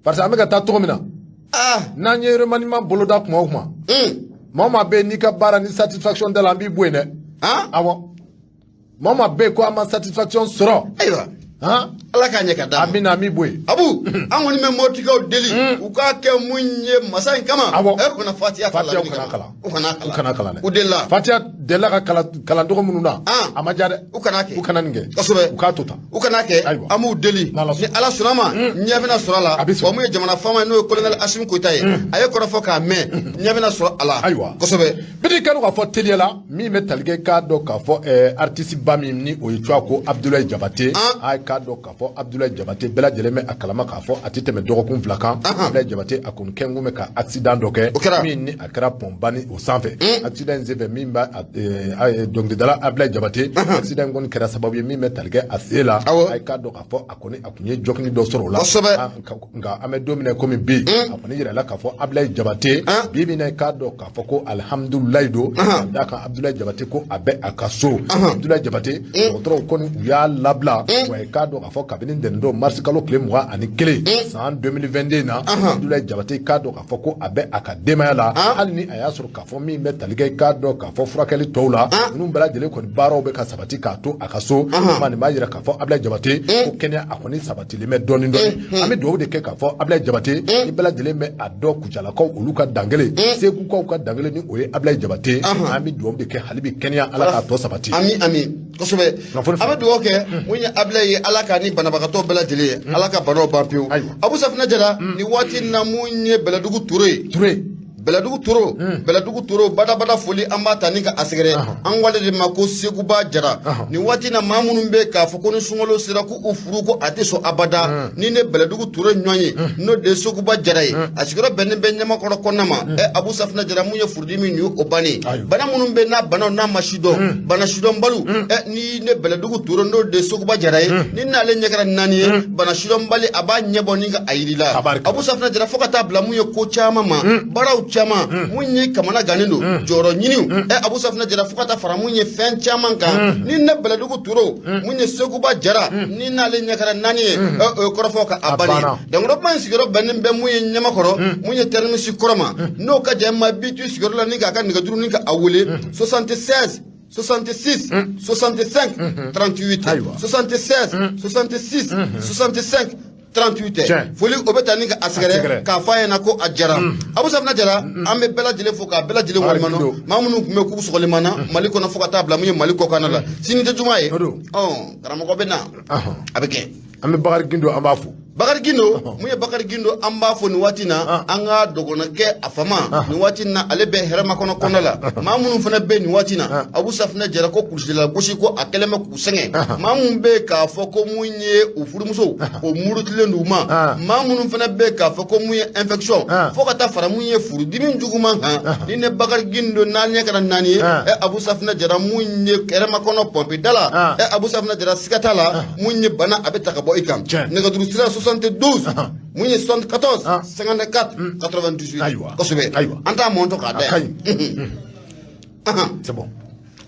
parce que an bɛ ka taa cogo min na. N'an ye remaniement boloda kuma o kuma, maa o maa bɛ yen n'i ka baara ni satisfaction t'a la, an b'i bɔ yen dɛ. Awɔ, maa o maa bɛ yen ko an ma satisfaction sɔrɔ. Ayiwa. Ala k'a ɲɛ ka d'a ma. Amina, an b'i bɔ yen. Abu, an kɔni bɛ Mɔtikaw deli, u k'a kɛ mun ye masa in kama. Awɔ. Kana Fatiya kalan. Fatiya kana kalan. U kana kalan. U kana kalan dɛ. U delila. Fatiya delila ka kalan kalancogo minnu na, a ma diya dɛ. U kana kɛ. U kana nin kɛ. Kosɛbɛ. U k'a to tan. U kana kɛ. Ayiwa. An b'u deli. N'Ala Ni Ala sɔnna ma, ɲɛ bɛna sɔrɔ a la. A bɛ sɔrɔ. Wa mun ye jamana faama ye, n'o ye colonel Asimi Goyita ye, a ye kɔrɔfɔ k'a mɛn, ɲɛ bɛna sɔrɔ a la. Ayiwa. Kosɛbɛ. Bidi kanu k'a fɔ teliya la, min bɛ tali kɛ, k'a dɔn k'a fɔ artiste ba min ni o ye tɔgɔ ko Abdoulaye Jabate. A k'a dɔn k'a fɔ Abdoulaye Jabate, bɛɛ lajɛlen bɛ a kalama k'a fɔ a tɛ tɛmɛ dɔgɔkun 2 kan. Abdoulaye Jabate a kɔni kɛn kun bɛ ka accident dɔ kɛ. O kɛra. Min ni a kɛra pɔnba ni o sanfɛ. Accident in senfɛ, min b'a dɔnkilidala Abdoulaye Jabate, accident in kɔni kɛra sababu ye min bɛ tali kɛ a sen la. A k'a dɔn k'a fɔ a kɔni a kun ye jɔkini dɔ sɔrɔ o la. Nka an bɛ don min na komi bi, a kɔni yirala k'a fɔ Abdoulaye Jabate bi bi in na, k'a dɔn k'a fɔ ko alihamudulilayi don, ka d'a kan Abdoulaye Jabate ko a bɛ a ka so. Abdoulaye Jabate, dɔgɔtɔrɔw kɔni u y'a labila wa. I k'a dɔn k'a fɔ kabini ntɛnɛn don marisi kalo tile 21 san 2022 na, Abdoulaye Jabate, k'a dɔn k'a fɔ ko a bɛ a ka denbaya la, hali ni a y'a sɔrɔ k'a fɔ min bɛ tali kɛ, i k'a dɔn k'a fɔ furakɛli tɔw la ninnu bɛɛ lajɛlen kɔni baaraw bɛ ka sabati k'a to a ka so. Maa nin b'a yira k'a fɔ Abdoulaye Jabate ko kɛnɛya a kɔni sabatilen bɛ dɔɔnin dɔɔnin. An bɛ dugawu de kɛ k'a fɔ Abdoulaye Jabate, ni bɛɛ lajɛlen bɛ a dɔn, Kucalakaw olu ka dankelen, Segukaw ka dankelen, ni o ye Abdoulaye Jabate, an bɛ dugawu de kɛ hali bi kɛnɛya Ala k'a tɔ sabati. Ami ami, kosɛbɛ. An bɛ dugawu kɛ mun ye Abdoulaye ye, Ala k'a ni banabagatɔ bɛɛ lajɛlen ye, Ala ka banaw ban pewu. Abu Safinɛ Jara, nin waati in na, mun ye Bɛlɛdugu Ture ye. Ture. Bɛlɛdugu Toro, Bɛlɛdugu Toro badabada foli an b'a ta ni ka a sɛgɛrɛ. An wale de ma ko Seguba Jara. Nin waati na, maa minnu bɛ k'a fɔ ko ni sunkalo sera ko u furu ko a tɛ sɔn abada, ni ne Bɛlɛdugu Toro ɲɔgɔn ye, n'o de ye Seguba Jara ye, a sigiyɔrɔ bɛnnen bɛ Ɲamakɔrɔ kɔnɔna ma. Abu Safinɛ Jara, mun ye furudimi nin ye, o bannen. Bana minnu bɛ n'a banaw n'a ma sidɔn, bana sidɔnbaliw, ni ne Bɛlɛdugu Toro, n'o de ye Seguba Jara ye, ni n'ale ɲɛ kɛra naani ye, bana sidɔnbali a b'a ɲɛbɔ ni ka a yiri la. Abu Safinɛ Jara, fo ka taa bila mun ye ko caman ma, baaraw caman mun ye kamana gannen don, jɔyɔrɔ ɲiniw, Abu Safinɛ Jara, fo ka taa fara mun ye fɛn caman kan, ni ne Bɛlɛdugu Toro, mun ye Seguba Jara, ni n'ale ɲɛ kɛra naani ye, o ye kɔrɔfɔ ka a bannen. Dankɔrɔba in sigiyɔrɔ bɛnnen bɛ mun ye Ɲamakɔrɔ, mun ye terminus kɔrɔ ma, n'o ka jan ma bi tu sigiyɔrɔ la, ni k'a ka nɛgɛjuru ni ka a wele 76 66 65 38, 76 66 65. 38. Tiɲɛ. Foli o bɛ taa ni ka a sɛgɛrɛ k'a fɔ a ɲɛna ko a jara. Abu Safinɛ Jara, an bɛ bɛɛ lajɛlen fo k'a bɛɛ lajɛlen waleɲuman dɔn. Maa minnu tun bɛ k'u sɔgɔlen b'an na Mali kɔnɔ fo ka taa bila mun ye Mali kɔkan la, sini tɛ juma ye, karamɔgɔ bɛ na, a bɛ kɛ. An bɛ Bakari Gindo, an b'a fo. Bakari Gindo, mun ye Bakari Gindo, an b'a fo nin waati na, an ka dɔgɔnɔkɛ a fama nin waati na, ale bɛ hɛrɛmakɔnɔ kɔnɔ la. Maa minnu fana bɛ nin waati na, Abu Safinɛ Jara, ko kulusijala gosi ko a kɛlen bɛ k'u sɛgɛn. Maa minnu bɛ k'a fɔ ko mun ye u furumuso o murutilen d'u ma, maa minnu fana bɛ k'a fɔ ko mun ye infection fo ka taa fara mun ye furudimi juguman kan, ni ne Bakari Gindo n'a ɲɛ kɛra naani ye, ɛ Abu Safinɛ Jara, mun ye hɛrɛmakɔnɔ pɔnpe da la, ɛ Abu Safinɛ Jara, siga t'a la, mun ye bana a bɛ ta ka bɔ i kan. Nɛgɛjuru sira 72 mun ye 74 54 98. Ayiwa. Kosɛbɛ. Ayiwa. An t'a mɔntɔ k'a da yan. C'est bon.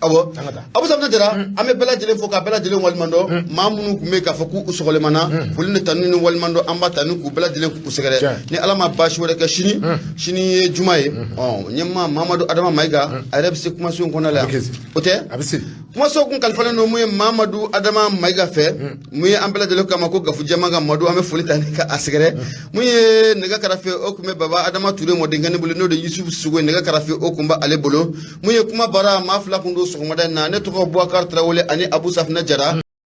Awɔ. An ka taa. Abu Safinɛ Jara, an bɛ bɛɛ lajɛlen fo k'a bɛɛ lajɛlen waleɲuman dɔn. Maa minnu tun bɛ k'a fɔ k'u sɔgɔlen b'an na, foli ni tanu ni waleɲuman dɔn, an b'a ta ni k'u bɛɛ lajɛlen k'u sɛgɛrɛ. Ni Ala ma baasi wɛrɛ kɛ, sini, sini ye juma ye, ɔ ɲɛmaa Mamadu Adama Mayiga, a yɛrɛ bɛ se kumaso in kɔnɔna la yan, o tɛ? A bɛ se. Kumaso kun kalifalen don mun ye Mamadu Adama Mayiga fɛ, mun ye an bɛɛ lajɛlen kama ko Gafu Jɛman ka Madu, an bɛ foli ta ni ka a sɛgɛrɛ. Mun ye nɛgɛ karafe, o tun bɛ Baba Adama Ture mɔdenkɛni bolo, n'o de Yusufu Sogo ye, nɛgɛ karafe o kun b'ale bolo. Mun ye kuma baara maa fila kun don sɔgɔmada in na, ne tɔgɔ Bubakari Tarawele ani Abu Safinɛ Jara.